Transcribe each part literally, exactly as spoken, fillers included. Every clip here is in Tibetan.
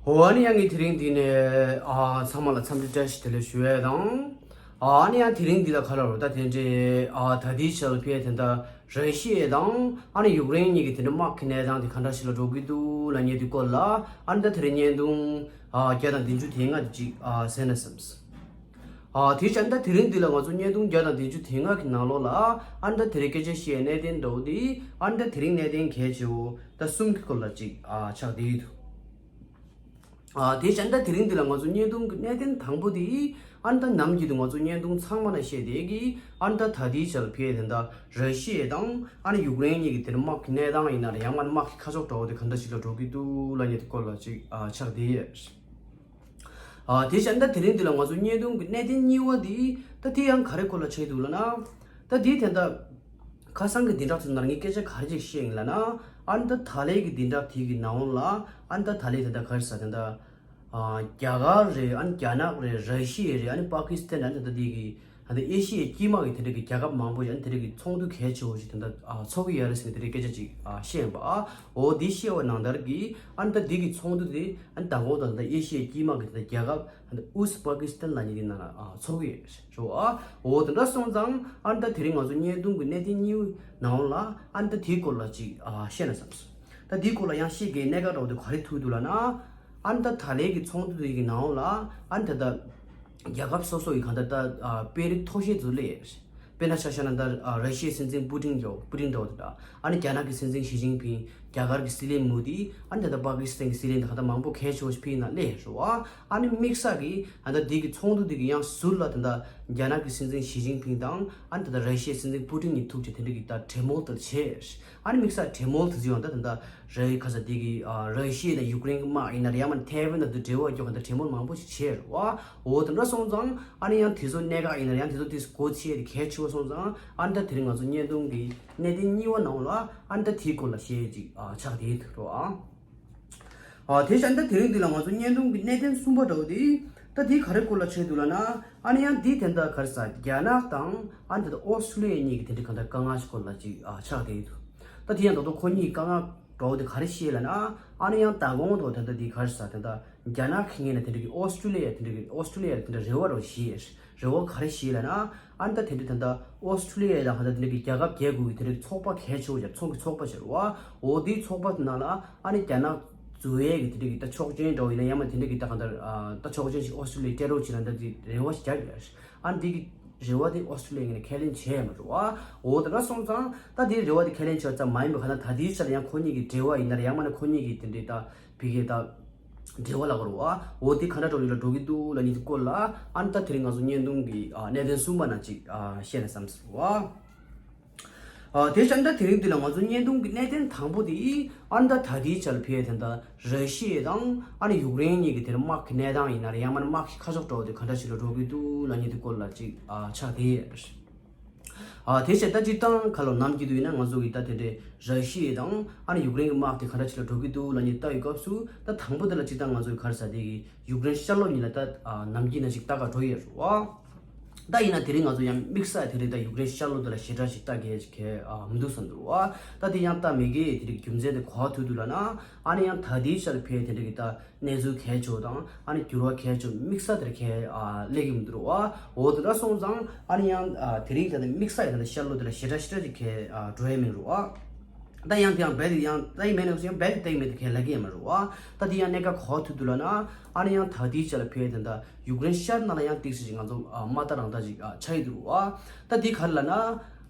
འོ་ཨ་ནི་ཡང་ངས་དེ་རིང་འདི་ནས་ཨ་ཚང་མ་ལ་འཚམས་འདྲི་བཀྲ་ཤིས་བདེ་ལེགས་ཞུ་ཡས་དང་། ཨ་ནི་ཡང་དེ་རིང་འདི་ལ་ག་ལ་རོ་ད་དེ་འདྲའི་ཨ་ད་ལྟའི་ཆར་ལ་ཕེ་དེ་འདྲ་ར་ཤི་ཡ་དང་ཨ་ནི་ཡུཀ་རེན་གཉིས་ཀྱི་དེ་འདྲ་དམག་གི་གནས་སྟངས་དེ་ག་འདྲ་ཞིག་ལ་འགྲོ་གི་འདུག་ལབ་མཁན་དེ་སྐོར་ལ་ཨ་ནི་ད་དེ་རིང་བརྙན་ཐུང་ཨ་བརྒྱ་དང་བདུན་ཅུ་དེ་ལྔ་དེ་ཅིག་ཨ་གསན་ན་བསམས། ཨ་དེ་བྱས་ད་དེ་རིང་འདི་ལ་ང་ཚོ་བརྙན་ཐུང་བརྒྱ་དང་བདུན་ཅུ་དེ་ལྔ་གི་ནང་ལོགས་ལ་ཨ་ནི་ད་དེ་རིང་སྐད་ཆ་བཤད་གནད་དོན་འདྲ་བོ་དེ་ཨ་ནི་ད་དེ་རིང་གནད་དོན་གལ་ཆེ་བོ་ད་གསུམ་གྱི་སྐོར་ལ་ཅིག་ཨ་ཆགས་བསྡད་ཡོད་འདུག་ཨ་དེ་བྱས་ད་དེ་རིང་འདི་ལ་ང་ཚོ་བརྙན་ཐུང་གི་གནད་དོན་དང་པོ་དེ་ཨ་ནི་ད་ནམ་རྒྱུན་དུ་ང་ཚོ་བརྙན་ཐུང་ཚང་མ་ན་བཤད་བསྡད་ཀྱི་ཨ་ནི་ད་ད་ལྟའི་ཆར་ལ་ཕེ་དེ་འདྲ་ར་ཤི་ཡ་དང་ཨ་ནི་ཡུཀ་རེན་གཉིས་ཀྱི་དེ་འདྲ་དམག་གི་གནས་སྟངས་ཡིན་ན་རེད་ཡང་མ་དམག་གི་ཁ་ཕྱོགས་འདྲ་བོ་དེ་ག་འདྲ་ཞིག་ལ་འགྲོ་གི་འདུག་ལབ་མཁན་དེ་སྐོར་ལ་ཅིག་ཨ་ཆགས་བསྡད་ཡོད། ཨ་དེ་བྱས་ད་དེ་རིང་འདི་ལ་ང་ཚོ་བརྙན་ཐུང་གི་གནད་དོན་གཉིས་པ་འདི་ད་དེ་ཡང་ག་རེ་སྐོར་ལ་ཆགས་འདུག་ལབ་ན། ད་དེ་དེ་འདྲ་ཁ་སང་གི་བདུན་ཕྲག་ཚོའི་ནང་ངས་སྐད་ཆ་ག་རེ་ཅིག་བཤད་ཡིན་ལབ་ན། ཨ་ནི་ད་ད་ལན་གྱི་བདུན་ཕྲག་དེ་གི་ནང་ལ་ཨ་ནི་ད་ད་ལན་དེ་འདྲ་ག་རེ་ཟ་དེ་འདྲ་ཨ་རྒྱ་གར་རེད། ཨ་ནི་རྒྱ་ནག་རེད། ར་ཤི་ཡ་རེད། ཨ་ནི་པ་ཀི་སི་ཐན་རེད། ཨ་ནི་ད་ད་དེ་གི་ཨ་ནི་ཨེ་ཤི་ཡའི་དཀྱིལ་མ་གི་དེ་འདྲ་གི་རྒྱལ་ཁབ་མང་པོ་ཞིག་ཨ་ནི་དེ་འདྲ་གི་ཚོགས་འདུ་གལ་ཆེ་བོ་ཞིག་དེ་འདྲ་ཨ་ཚོགས་ཀྱི་ཡོད་རེད་ཟེར་ནས་དེ་འདྲ་སྐད་ཆ་ཅིག་ཨ་བཤད་ཡིན་པ། ཨ་འོ་དེ་བཤད་པ་ནང་ལྟར་གི་ཨ་ནི་ད་དེ་གི་ཚོགས་འདུ་དེ་ཨ་ནི་མདང་དགོང་དང་ད་ཨེ་ཤི་ཡའི་དཀྱིལ་མ་གི་དེ་འདྲ་རྒྱལ་ཁབ་ཨ་ནི་ཨུ་ཛི་པ་ཀི་སི་ཐན་ལབ་མཁན་དེ་ནང་ལ་ཨ་ཚོགས་ཀྱི་ཡོད་རེད་ཨ། འོ་དེ་འདྲ་སོང་ཙང་ཨ་ནི་ད་དེ་རིང་ང་ཚོ་བརྙན་ཐུང་གི་གནད་དོན་གཉིས་པའི་ནང་ལ་ཨ་ནི་ད་དེའི་སྐོར་ལ་ཅིག་ཨ་བཤད་ན་བསམས། ད་དེའི་སྐོར་ལ་ཡང་བཤད་དགོས་གནད་འགག་འདྲ་བོ་དེ་ག་རེ་ཐུག་འདུག་ལབ་ན། ཨ་ནི་ད་ད་ལན་གྱི་ཚོགས་འདུ་དེ་གི་ནང་ལ་ཨ་ནི་ད་ལྟ་རྒྱལ་ཁབ་སོ་སོ་ཡི་གང་ལྟར་ད་ཨ་དཔོན་རིགས་མཐོ་ཤོས་ཚོ་སླེབས་ཡོད་རེད། དཔེར་ན་ཆ་བཞག་ན་ད་ཨ་ར་ཤི་ཡའི་སྲིད་འཛིན་པུ་ཏིན་འདྲ་བོ་པུ་ཏིན་འདྲ་བོ་དེ་འདྲ། ཨ་ནི་རྒྱ་ནག་གི་སྲིད་འཛིན་ཞི་ཅིན་ཕིང་། རྒྱ་གར་གྱི་སྲིད་བློན་མོ་དི། ཨ་ནི་ད་ལྟ་པ་ཀི་སི་ཐན་གྱི་སྲིད་བློན་དེ་གང་ལྟར་མང་པོ་གལ་ཆེ་བོ་ཞིག་ཕེབས་ཡིན་ན་སླེབས་རེད་བ། ཨ་ནི་དམིགས་བསལ་གྱིས་ཨ་ནི་ད་འདི་གི་ཚོགས་འདུ་འདི་གི་ཡང་ཟུར་ལ་ད་ལྟ་རྒྱ་ནག་གི་སྲིད་འཛིན་ཞི་ཅིན་ཕིང་དང་ཨ་ནི་ད་ལྟ་ར་ཤི་ཡའི་སྲིད་འཛིན་པུ་ཏིན་གཉིས་ཐུག་བྱས་དེ་འདྲ་གི་ད་གྲོས་མོལ་དེ་བྱས། ཨ་ནི་དམིགས་བསལ་གྲོས་མོལ་དེ་ཚོ་ཡང་ད་ད་ལྟ་ར་ཡི་ཁ་ས་དེ་གི་ཨ་ར་ཤི་ཡ་དང་ཡུཀ་རེན་གི་དམག་ཡིན་ན་རེད་ཡང་མ་ཐེ་ཝན་དང་དུ་འབྲེལ་བ་ཡོད་ག་ད་གྲོས་མོལ་མང་པོ་ཞིག་བྱས་རེད་བ། འོ་དེ་འདྲ་སོང་ཙང་ཨ་ནི་ཡང་དེ་ཚོ་གནད་འགག་ཡིན་ན་རེད་ཡང་དེ་ཚོ་དེ་སྒོ་ཕྱེ་དེ་གལ་ཆེ་བ་སོང་ཙང་ཨ་ནི་ད་དེ་རིང་ང་ཚོ་བརྙན་ཐུང་གི་གནད་དོན་གཉིས་པ་ནང་ལ་ཨ་ནི་ད་དེའི་སྐོར་ལ་བཤད་ཅིག་ཨ་ཆགས་དེ་འདུག་རོ་ཨ། ཨ་དེ་བཞིན་ད་དེ་རིང་འདི་ལ་ང་ཚོ་བརྙན་ཐུང་གི་གནད་དོན་གསུམ་པ་འདྲ་བོ་དེ་ད་དེ་ག་རེ་སྐོར་ལ་བྱས་འདུག་ལབ་ན། ཨ་ནི་ཡང་འདི་དེ་འདྲ་ག་རེ་ཟ་རྒྱ་ནག་དང་ཨ་ནི་ད་ཨོ་སི་ཀྲུ་ལི་ཡ་གཉིས་ཀྱི་དེ་འདྲ་གང་ལྟར་དཀའ་ངལ་ཞིག་སྐོར་ལ་ཅིག་ཨ་ཆགས་དེ་འདུག་ད་དེ་ཡང་ད་དུང་ཁོ་གཉིས་དཀའ་ངལ་འདྲ་བོ་དེ་ག་རེ་བཤད་ལབ་ན། ཨ་ནི་ཡང་ད་གོང་དུ་དེ་འདྲ་དེ་ག་རེ་ཟ་དེ་འདྲ་རྒྱ་ནག་གི་ངོས་ནས་དེ་འདྲ་གི་ཨོ་སི་ཀྲུ་ལི་ཡ་དེ་འདྲ་གི་ཨོ་སི་ཀྲུ་ལི་ཡ་དེ་འདྲ་རེ་བ་རོ་བཞེས། རེ་བ་ག་རེ་བཞེས་ལབ་ན། ཨ་ནི་ད་དེ་འདྲ་ད་ལྟ་ཨོ་སི་ཀྲུ་ལི་ཡ་དང་ད་ལྟ་དེ་འདྲ་གི་རྒྱལ་ཁབ་བརྒྱད་དགུ་གི་དེ་འདྲ་གི་ཚོགས་པ་གལ་ཆེ་བོ་ཡ་ཚོགས་ཀྱི་ཚོགས་པ་ཟེར་བ། འོ་དེའི་ཚོགས་པ་དེ་ནང་ལ་ཨ་ནི་རྒྱ་ནག་འཛུལ་ཡས་ཀྱི་དེ་འདྲ་གི་ད་ཆོག་མཆན་འདྲ་བོ་ཡིན་ན་ཡང་མ་དེ་འདྲ་གི་ད་གང་ལྟར་ཨ་ད་ཆོག་མཆན་ཞིག་ཨོ་སི་ཀྲུ་ལི་ཡ་སྤྲད་རོགས་བྱེད་ལབ་འདྲ་དེ་རེ་བ་ཞིག་རྒྱག་གི་ཡོད། ཨ་ནི་དེ་གི་རེ་བ་དེ་ཨོ་སི་ཀྲུ་ལི་ཡ་ངོས་ནས་ཁས་ལེན་བྱས་ཡོད་མ་རེད་བ། འོ་དེ་འདྲ་སོང་ཙང་ད་དེའི་རེ་བ་དེ་ཁས་ལེན་བྱས་ཙམ་མ་ཡིན་པ་ག་ན་ད་དེའི་ཆ་ལ་ཡང་ཁོ་གཉིས་ཀྱི་འབྲེལ་བ་ཡིན་ན་རེད་ཡང་མ་ན་ཁོ་གཉིས་ཀྱི་དེ་འདྲའི་ད་བི་གེ་ད། འབྲེལ་བ་ལབ་དགོས་རེད་བ། འོ་དེ་ག་འདྲ་འགྲོ་ཡོད་ལ་འགྲོ་གི་འདུག་ལབ་མཁན་དེ་སྐོར་ལ་ཨ་ནི་ད་དེ་རིང་ང་ཚོ་བརྙན་ཐུང་གི་ཨ་གནད་དོན་གསུམ་པ་ནང་གཅིག་ཨ་བཤད་ན་བསམ་སོང་བ། ཨ་དེ་བཞིན་ད་དེ་རིང་འདི་ལ་ང་ཚོ་བརྙན་ཐུང་གི་གནད་དོན་དང་པོ་དེ་ཨ་ནི་ད་ད་ལྟའི་ཆར་ཕེ་དེ་འདྲ་ར་ཤི་ཡ་དང་ཨ་ནི་ཡུཀ་རེན་གཉིས་ཀྱི་དེར་དམག་གི་གནས་སྟངས་ཡིན་ན་རེད་ཡང་མ་ནི་དམག་གི་ཁ་ཕྱོགས་འདྲ་བོ་དེ་ག་འདྲ་ཞིག་ལ་འགྲོ་གི་འདུག་ལབ་མཁན་དེ་སྐོར་ལ་གཅིག་ཨ་ཆགས་བསྡད་ཡོད། ཨ་དེ་བྱས་ད་སྤྱིར་བཏང་ཁ་ལོ་ནམ་རྒྱུན་དུ་ཡིན་ན་ང་ཚོ་གི་ད་དེ་འདྲའི་ར་ཤི་ཡ་དང་ཨ་ནི་ཡུཀ་རེན་གྱི་དམག་དེ་ག་འདྲ་ཞིག་ལ་འགྲོ་གི་འདུག་ལབ་མཁན་ལྟ་བའི་སྐབས་སུ་ད་དང་པོ་དེ་ལ་སྤྱིར་བཏང་ང་ཚོ་གི་ག་རེ་ཟ་དེ་གི་ཡུཀ་རེན་ཤར་ལྷོ་གཉིས་ལ་ད་ཨ་ནམ་རྒྱུན་ནང་བཞིན་ལྟ་ག་འགྲོ་ཡོད་རེད་བ། ད་ཡིན་ན་དེ་རིང་ང་ཚོ་ཡང་དམིགས་བསལ་དེ་རིང་ད་ཡུཀ་རེན་ཤར་ལྷོ་དེ་ལ་ཞེ་དྲག་ཞིག་ལྟ་གལ་ཞིག་གལ་ཨ་མི་འདུག་བསམ་འདུག་བ། ད་དེ་ཡང་ལྟ་མི་དགོས་དེ་རིང་རྒྱུ་མཚན་དེ་ག་པར་ཐུག་འདུག་ལབ་ན། ཨ་ནི་ཡང་ད་ལྟའི་ཆར་ཕེ་དེ་འདྲ་གི་ད། གནས་ཚུལ་གལ་ཆེ་བ་དང་ཨ་ནི་འགྱུར་བ་གལ་ཆེ་བ་དམིགས་བསལ་དེར་གལ་ཨ་སླེབས་ཀྱི་མི་འདུག་རོ། འོ་དེ་འདྲ་སོང་ཙང་ཨ་ནི་ཡང་ཨ་དེ་རིང་དེ་ནི་དམིགས་བསལ་ཡིན་ན་ཤར་ལྷོ་དེ་ལ་ཞེ་དྲག་ཞེ་དྲག་ཅིག་གལ་ཨ་འགྲོ་ཡ་མིན་རོ། ད་ཡང་དེ་ཡང་རྦད་དེ་ཡང་ད་ཡིན་མེད་ན་ཡང་རྦད་དེ་ལྟ་ཡི་མེད་དེ་གལ་ལབ་ཀྱི་ཡ་མ་རོ། ད་དེ་ཡང་གནད་འགག་ག་པར་ཐུག་འདུག་ལབ་ན། ཨ་ནི་ཡང་ད་ལྟའི་ཆ་ལ་ཕེ་དེ་འདྲ་ཡུཀ་རེན་ཤར་ནང་ལ་ཡང་ཏིག་ཙམ་ཅིག་ང་ཚོ་ཨ་མ་ལྟ་རང་ལྟ་ཅིག་ཨ་ཆགས་ཡི་འདུག་རོ། ད་དེ་ག་རེ་ལབ་ན།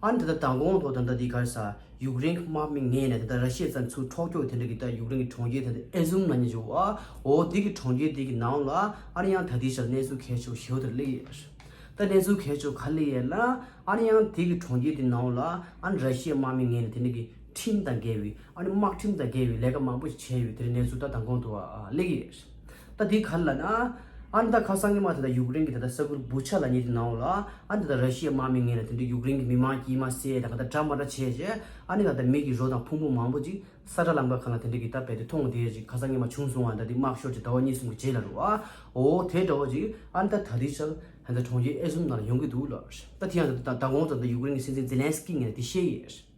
ཨ་ནི་ད་ལྟ་མདང་དགོང་ཐོག་ད་ལྟ་འདི་ག་རེ་ཟ། ཡུཀ་རེན་གྱི་དམག་མི་ངོས་ནས་ད་ལྟ་ར་ཤི་ཡ་ཚ་ཚུར་འཕྲོག་རྒྱུ་དེ་འདྲ་གི་ད་ཡུཀ་རེན་གྱི་གྲོང་ཁྱེར་དེ་འདྲ་ཨེ་ཟུམ་ལབ་མཁན་ཅིག་ཡོད་པ། འོ་འདི་གི་གྲོང་ཁྱེར་འདི་གི་ནང་ལ་ཨ་ནི་ཡང་ད་ལྟའི་ཆར་གནས་ཚུལ་གལ་ཆེ་བོ་ཞེ་པོ་དེ་སླེབས་ཡོད། ད་གནས་ཚུལ་གལ་ཆེ་བོ་ག་སླེབས་ཡོད་ལབ་ན། ཨ་ནི་ཡང་འདི་གི་གྲོང་ཁྱེར་འདི་ནང་ལ་ཨ་ནི་ར་ཤི་ཡའི་དམག་མི་ངོས་ནས་དེ་འདྲ་གི་ཁྲིམས་དང་འགལ་བའི་ཨ་ནི་དམག་ཁྲིམས་དང་འགལ་བའི་ལས་ཀ་མང་པོ་ཞིག་བྱས་ཡོད་དེ་འདྲའི་གནས་ཚུལ་ད་མདང་དགོང་དུ་ཨ་སླེབས་ཡོད། ད་འདི་ག་རེ་ལབ་ན། ཨ་ནི་ད་ཁ་སང་ཉི་མ་དེ་ད་ཡུཀ་རེན་གྱི་ད་ལྟ་ས་ཁུལ་བུ་ཆ་ལབ་མཁན་དེ་ནང་ལ་ཨ་ནི་ད་ལྟ་ར་ཤི་ཡའི་དམག་མི་ངོས་ནས་དེ་འདྲའི་ཡུཀ་རེན་གྱི་མི་མང་དཀྱུས་མ་བསད་དང་ག་ད་འདྲ་མ་འདྲ་བྱས་རྗེས་ཨ་ནི་ག་ད་མི་གི་རོ་དང་ཕུང་པོ་མང་པོ་ཅིག་ས་ཁྲ་ལམ་ཁ་སྒང་ལ་དེ་འདྲ་གི་ད་རྦད་དེ་མཐོང་བསྡད་ཅིག་ཁ་སང་ཉི་མ་བྱུང་སོང་བ་ད་འདི་དམག་ཤོར་གྱི་ཟླ་བ་གཉིས་གསུམ་གྱི་རྗེས་ལ་རེད་བ། འོ་དེ་འདྲ་བོ་ཅིག་ཨ་ནི་ད་ད་ལྟའི་ཆར་ད་ལྟ་གྲོང་ཁྱེར་ཨེ་ཟུམ་ནང་ལ་ཡོང་གི་འདུག་ལབ། ད་དེ་ཡང་ད་ད་དགོང་ཙམ་ད་ཡུཀ་རེན་གྱི་སྲིད་འཛིན་ཛེ་ལན་སི་ཀི་ངོས་ནས་དེ་བཤད་ཡོད།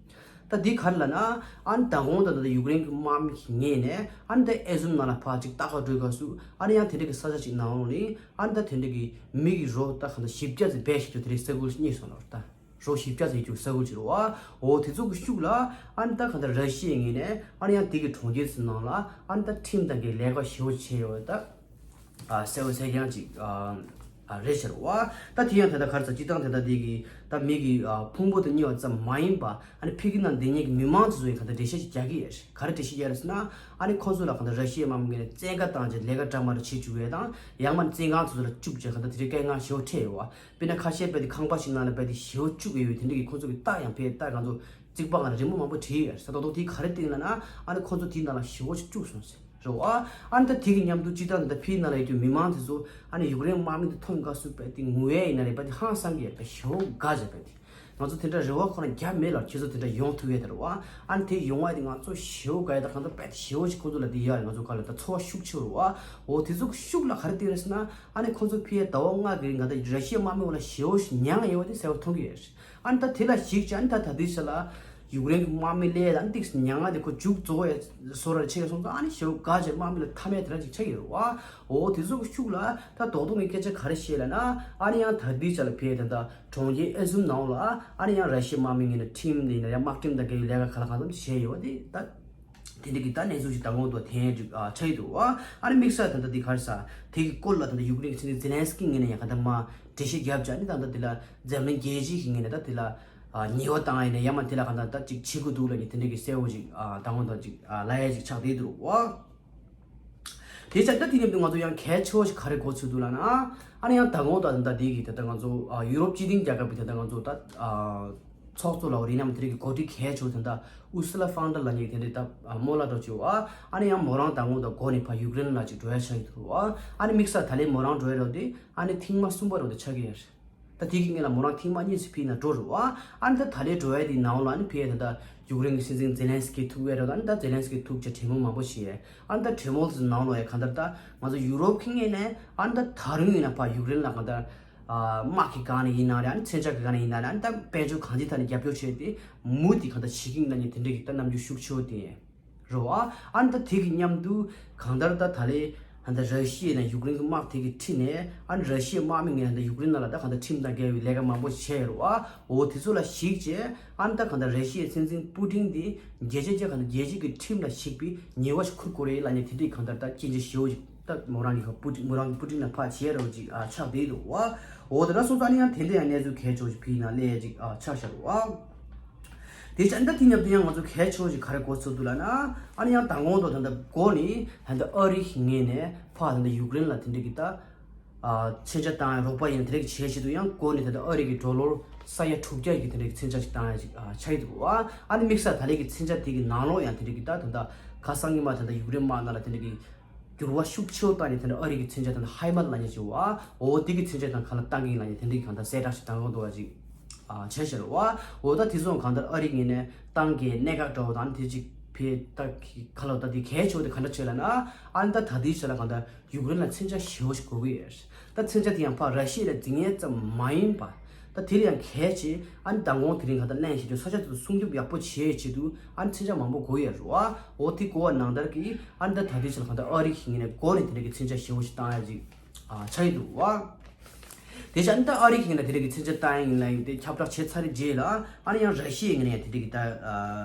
ད་འདི་ག་རེ་ལབ་ན། ཨ་ནི་མདང་དགོང་ད་ད་ཡུཀ་རེན་གྱི་དམག་མི་གི་ངོས་ནས་ཨ་ནི་ད་ཨེ་ཟུམ་ནང་ལ་ཕར་ཅིག་ལྟ་ག་འགྲོ་སྐབས་སུ་ཨ་ནི་ཡང་དེ་འདྲ་གི་ས་ཆ་ཅིག་ནང་ལོགས་ནས་ཨ་ནི་ད་དེ་འདྲ་གི་མི་གི་རོ་ད་གང་ལྟར་བཞི་བརྒྱ་ཙམ་སྦས་བཞག་རྒྱུ་དེ་འདྲའི་ས་ཁུལ་རྙེད་སོང་ལབ་རེད་ད། རོ་བཞི་བརྒྱ་ཙམ་ཡོད་རྒྱུ་ས་ཁུལ་ཅིག་རེད་བ། འོ་དེ་ཚོ་གི་ཤུགས་ལ་ཨ་ནི་ད་གང་ལྟར་ར་ཤི་ཡའི་ངོས་ནས་ཨ་ནི་ཡང་དེ་གི་གྲོང་ཁྱེར་ཚོའི་ནང་ལ་ཨ་ནི་ད་ཁྲིམས་དང་གི་ལས་ཀ་ཞེ་པོ་བྱས་ཡོད་ད། ཨ་གསལ་པོ་གསལ་རྐྱང་ཅིག་ཨ་ཨ་རེད་ཤག་རེད་བ། ད་དེ་ཡང་དེ་འདྲ་ག་རེ་ཟེར། སྤྱིར་བཏང་དེ་འདྲ་དེ་གི་ད་མི་གི་ཨ་ཕུང་པོ་དང་གཉིས་པ་ཙམ་མ་ཡིན་པ་ཨ་ནི་ཕ་གི་ནང་བསྡད་མཁན་གྱི་མི་མང་དེ་ཚོ་ཡིས་གང་ལྟར་འགྲེལ་བཤད་ཅིག་རྒྱག་གི་ཡོད་རེད། ག་རེ་འགྲེལ་བཤད་རྒྱག་རེད་ཟེར་ན། ཨ་ནི་ཁོང་ཚོ་ལ་གང་ལྟར་ར་ཤི་ཡའི་དམག་མི་ངོས་ནས་བཙན་བཀའ་བཏང་བྱས་ལས་ཀ་འདྲ་མི་འདྲ་བྱེད་བཅུག་ཡས་དང་། ཡང་མིན་བཙོན་ཁང་དེ་ཚོ་ལ་བཅུག་བྱས་གང་ལྟར་དེ་འདྲའི་སྐད་ངན་ཞེ་པོ་འཕྲད་ཡོད་བ། དཔེར་ན་ཁ་ཤས་རྦད་དེ་ཁང་པ་ཞིག་ནང་ལ་རྦད་དེ་ཞེ་པོ་བཅུག་ཡོད་པའི་དེ་འདྲ་གི་ཁོང་ཚོ་གི་རྟགས་ཡང་ཕར་རྟགས་ང་ཚོ་རྩིག་པ་སྒང་ལ་རི་མོ་མང་པོ་བྲིས་ཡོད་རེད། ད་རྡོག་རྡོག་དེ་ག་རེ་བསྟན་ལབ་ན། ཨ་ནི་ཁོང་ཚོ་དེའི་ནང་ལ་ཞེ་པོ་ཅིག་བཅུག་སོང་ཟེར་རེད་བ། ཨ་ནི་ད་དེ་གི་མཉམ་དུ་སྤྱིར་བཏང་ད་ཕ་གི་ནང་ལ་ཡོད་རྒྱུ་མི་མང་དེ་ཚོ་ཨ་ནི་ཡུཀ་རེན་དམག་མི་དེ་མཐོང་སྐབས་སུ་རྦད་དེ་ངུ་ཡས་ཡིན་ན་རེད། རྦད་དེ་ཧང་སང་གི་ཡོད་རེད། ཞེ་པོ་དགའ་བྱས་རྦད་དེ། ང་ཚོ་དེ་འདྲ་རེ་བ་ཁོ་རང་བརྒྱབ་མེད་ལ། ཁྱེད་ཚོ་དེ་འདྲ་ཡོང་ཐུབ་ཡས་དེ་རེད་བ། ཨ་ནི་དེ་ཡོང་བ་དེ་ང་ཚོ་ཞེ་པོ་དགའ་ཡས་དང་། གང་ལྟར་རྦད་དེ་ཞེ་པོ་ཞིག་ཁོང་ཚོ་ལ་དེ་ཡོད་རེད། ང་ཚོ་ག་ལ་ད་ཚོར་བ་ཤུགས་ཆེ་རེད་བ། འོ་དེ་ཚོ་གི་ཤུགས་ལ་ག་རེ་བསྟན་རེད་ཟེར་ན། ཨ་ནི་ཁོང་ཚོ་ཕ་གིའི་ཟླ་བ་ལྔ་གི་རིང་གང་ལྟར་ར་ཤི་ཡའི་དམག་མི་འོག་ལ་ཞེ་པོ་ཞིག་མྱངས་ཡོད་པ་དེ་གསལ་པོ་མཐོང་གི་ཡོད་རེད། ཨ་ནི་ད་དེ་ལ་གཞིགས་བྱས་ཨ་ནི་ད་ད་ལྟའི་ཆ་ལ་ཡུཀ་རེན་གྱི་དམག་མི་སླེབས་ལ་ཨ་ནི་ཏིག་ཙམ་མྱངས་ང་དེ་ཁོ་མཇུག་རྫོགས་ཡས་བཟོ་འདྲ་ཆགས་སོང་ཙང་། ཨ་ནི་ཞེ་པོ་དགའ་བྱས་དམག་མི་ལ་མཐའ་མེད་དེ་འདྲ་ཅིག་ཆགས་ཡོད་རེད་བ། འོ་དེ་ཚོ་གི་ཤུགས་ལ་ད་རྡོག་རྡོག་གི་སྐད་ཆ་ག་རེ་བཤད་ལབ་ན། ཨ་ནི་ཡང་ད་ལྟའི་ཆ་ལ་ཕ་གི་ད་ལྟ་གྲོང་ཁྱེར་ཨེ་ཟུམ་ནང་ལ་ཨ་ནི་ཡང་ར་ཤི་ཡའི་དམག་མི་ངོས་ནས་ཁྲིམས་དེ་ཡིན་ན་ཡང་དམག་ཁྲིམས་དང་འགལ་བའི་ལས་ཀ་ག་ལ་གང་འཚམ་བྱས་ཡོད་པ་དེ་ད། དེ་འདྲ་གི་ད་གནས་ཚུལ་ཞིག་ད་ངོ་ཐོག་ཐོན་ཡས་ཅིག་ཨ་ཆགས་ཀྱི་འདུག་བ། ཨ་ནི་དམིགས་བསལ་ད་ལྟ་འདི་ག་རེ་ཟེར། དེ་གི་སྐོར་ལ་ད་ལྟ་ཡུཀ་རེན་གྱི་སྲིད་འཛིན་ཛེ་ལན་སི་ཀི་ངོས་ནས་ཡང་གང་ལྟར་མར་འགྲེལ་བཤད་བརྒྱབ་བྱས་ནས། ད་ལྟ་འདི་ལ་འཛམ་གླིང་རྒྱལ་སྤྱི་གི་ངོས་ནས་ད་འདི་ལ་ཨ་ཉེས་པ་བཏང་ཡས་ནས་ཡང་མིན་དེ་ལ་གང་ལྟར་ད་ཅིག་བྱེད་དགོས་འདུག་ལབ་ནས་དེ་འདྲ་གི་གསལ་པོ་ཅིག་ཨ་ད་ངོ་ཐོག་ཅིག་ཨ་ལབ་ཡས་ཅིག་ཆགས་བསྡད་འདུག་བ། དེ་ཆ་ད་དེ་མཉམ་དུ་ང་ཚོ་ཡང་གལ་ཆེ་བོ་ཞིག་ག་རེ་གོ་ཚུལ་འདུག་ལབ་ན། ཨ་ནི་ཡང་ད་ངོ་ད་ད་དེ་གི་ད་ལྟ་ང་ཚོ་ཨ་ཡུ་རོབ་སྤྱི་མཐུན་རྒྱལ་ཁབ་ཀྱི་ད་ལྟ་ང་ཚོ་ད་ཨ་ཚོགས་གཙོ་ལབ་དགོས་རེད་ནམ། དེ་རིགས་ཀྱི་འགོ་ཁྲིད་གལ་ཆེ་བོ་དེ་འདྲ་ཨུ་སུ་ལ་ཧྥང་ཌར་ལ་ཡན་གྱིས་དེ་འདྲའི་ད་སྨོན་ལམ་འགྲོ་བྱས་བ། ཨ་ནི་ཡང་མོ་རང་ད་ངོ་ད་འགོ་ནས་ཕར་ཡུཀ་རེན་ལ་ཅིག་འགྲོ་ཡ་ཆགས་ཀྱི་འདུག་བ། ཨ་ནི་དམིགས་བསལ་ད་ལན་མོ་རང་འགྲོ་ཡ་རེད་དེ། ཨ་ནི་ཐེངས་མ་གསུམ་པ་རེད་དེ་ཆགས་ཀྱི་ཡོད་རེད། ད་དེ་གི་སྔོན་ལ་མོ་རང་ཐེངས་མ་གཉིས་ཙམ་ཕ་གི་ནང་འགྲོ་རེད་བ། ཨ་ནི་ད་ད་ལན་འགྲོ་ཡ་དེ་ནང་ལ་ཨ་ནི་ཕ་གི་ད་ད་ཡུཀ་རེན་གྱི་སྲིད་འཛིན་ཛེ་ལན་སི་ཀི་ཐུག་ཡ་རེད། ཨ་ནི་ད་ཛེ་ལན་སི་ཀི་ཐུག་བྱས་གྲོས་མོལ་མང་པོ་བྱས། ཨ་ནི་ད་གྲོས་མོལ་དེ་ནང་ལ་ཡ་གང་ལྟར་ད་ང་ཚོ་ཡུ་རོབ་ཀྱི་ངོས་ནས་ཨ་ནི་ད་ད་རུང་ཡིན་ན་ཕར་ཡུཀ་རེན་ལ་གང་ལྟར། ཨ་དམག་གི་སྒང་ནས་ཡིན་ན་རེད། ཨ་ནི་མཚོན་ཆ་གི་སྒང་ནས་ཡིན་ན་རེད། ཨ་ནི་ད་དཔལ་འབྱོར་གང་ཅིའི་ཐད་ནས་རྒྱབ་སྐྱོར་བྱས་ཏེ་མུ་མཐུད་གང་ལྟར་བྱེད་ཀྱི་ཡིན་ལབ་ནས་དེ་འདྲ་གི་ད་རྣམ་འགྱུར་ཤུགས་ཆེ་བོ་བསྟན་རེད་བ། ཨ་ནི་ད་དེ་གི་མཉམ་དུ་གང་ལྟར་ད་ད་ལན་ཨ་ནི་ད་ར་ཤི་ཡ་ནས་ཡུཀ་རེན་གྱི་དམག་དེ་གི་ཁྲིད་ནས། ཨ་ནི་ར་ཤི་ཡའི་དམག་མི་ངོས་ནས་ད་ཡུཀ་རེན་ནང་ལ་ད་གང་ལྟར་ཁྲིམས་དང་འགལ་བའི་ལས་ཀ་མང་པོ་བྱས་ཡོད་རེད་བ། འོ་དེ་ཚོ་ལ་གཞིགས་བྱས་ཨ་ནི་ད་གང་ལྟར་ར་ཤི་ཡའི་སྲིད་འཛིན་པུ་ཏིན་དེ་རྒྱལ་སྤྱི་བྱས་གང་ལྟར་རྒྱལ་སྤྱི་གི་ཁྲིམས་ལ་གཞིགས་པའི་ཉེས་པ་ཞིག་འཁུར་དགོས་རེད་ལབ་ནས་དེ་འདྲའི་གང་ལྟར་ད་སྐད་ཆ་ཞེ་པོ་ཅིག་ད་མོ་རང་གི་ཁ་པུ་ཏི་མོ་རང་གི་པུ་ཏིན་ལ་ཕར་བྱས་རོགས་ཅིག་ཨ་ཆགས་བསྡད་འདུག་བ། འོ་དེ་འདྲ་སོང་ཙང་ཨ་ནི་ཡང་དེ་འདྲ་ཡང་གནས་ཚུལ་གལ་ཆེ་བོ་ཞིག་ཕ་གི་ནང་སླེབས་ཡ་ཅིག་ཨ་ཆགས་བཞག་འདུག་བ། དེ་ཆ་ཨ་ནི་ད་དེ་མཉམ་དུ་ཡང་ང་ཚོ་གལ་ཆེ་བོ་ཞིག་ག་རེ་གོ་ཚུལ་འདུག་ལབ་ན། ཨ་ནི་ཡང་ད་དགོང་དུ་ད་ལྟ་འགོ་ནས་ད་ལྟ་ཨ་རི་གི་ངོས་ནས་ཕར་ད་ལྟ་ཡུཀ་རེན་ལ་དེ་འདྲ་གི་ད་ཨ་མཚོན་ཆ་བཏང་ཡ་རོགས་པ་ཡིན་ན་དེ་འདྲ་གི་བྱས་བྱེད་དུ་ཡང་འགོ་ནས་ད་ལྟ་ཨ་རི་གི་ཌོ་ལར་ས་ཡ་དྲུག་བརྒྱ་གི་དེ་འདྲ་གི་མཚོན་ཆ་ཞིག་བཏང་ཡ་ཞིག་ཨ་ཆགས་ཀྱི་འདུག་བ། ཨ་ནི་དམིགས་བསལ་ད་ལན་གི་མཚོན་ཆ་དེ་གི་ནང་ལོགས་ཡང་དེ་འདྲ་གི་ད་ད་ལྟ་ཁ་སང་ཉི་མ་ད་ལྟ་ཡུཀ་རེན་དམག་ནང་ལ་དེ་འདྲ་གི་འགྱུར་བ་ཤུགས་ཆེ་བོ་བཏང་ནས་དེ་འདྲ་ཨ་རི་གི་མཚོན་ཆ་དང་ཧའི་མར་ལབ་མཁན་ཅིག་ཡོད་བ། འོ་དེ་གི་མཚོན་ཆ་དང་གང་ལ་བཏང་གི་ཡིན་ལབ་མཁན་དེ་འདྲ་གི་གང་ལྟར་གསལ་བསྒྲགས་ཤིག་བཏང་གི་འདུག་བ་ཅིག་ཨ་བྱས་ཤག་རེད་བ། འོ་ད་དེ་ཚོ་གང་ལྟར་ཨ་རི་ངོས་ནས་བཏང་གི་གནད་འགག་འདྲ་བོ་དང་དེ་ཅིག་ཕེ་ད་གི་ག་ལ་ད་དེ་གལ་ཆེ་བོ་དེ་ག་འདྲ་བྱས་ལབ་ན། ཨ་ནི་ད་ད་ལྟའི་ཆ་ལ་གང་ལྟར་ཡུཀ་རེན་ལ་མཚོན་ཆ་ཞེ་པོ་ཞིག་དགོས་ཀྱི་ཡོད་རེད། ད་མཚོན་ཆ་དེ་ཡང་ཕར་ར་ཤི་ཡ་ལ་འཛིན་མཁན་ཙམ་མ་ཡིན་པ། ད་དེ་ལ་ཡང་གལ་ཆེ། ཨ་ནི་མདང་དགོང་དེ་རིང་གང་ལྟར་གླེང་བཞིན་དུ་ས་ཆ་དེ་ཚོ་སྲུང་སྐྱོབ་ཡག་པོ་བྱེད་ཆེད་དུ་ཨ་ནི་མཚོན་ཆ་མང་པོ་དགོས་ཡོད་རེད་བ། འོ་དེ་དགོས་པ་ནང་ལྟར་གྱི་ཨ་ནི་ད་ད་ལྟའི་ཆ་ལ་གང་ལྟར་ཨ་རི་གི་ངོས་ནས་འགོ་ནས་དེ་འདྲ་གི་མཚོན་ཆ་ཞེ་པོ་ཞིག་བཏང་ཡ་ཅིག་ཨ་ཆགས་ཀྱི་འདུག་བ། དེ་བཞིན་ད་ཨ་རི་གི་ངོས་ནས་དེ་འདྲ་གི་མཚོན་ཆ་བཏང་ཡ་ཡིན་ལབ་ཡིན་དེ་ཁྱབ་བསྒྲགས་བྱས་ཚར་རྗེས་ལ་ཨ་ནི་ཡང་ར་ཤི་ཡའི་ངོས་ནས་ཡང་དེ་འདྲ་གི་ད་ཨ་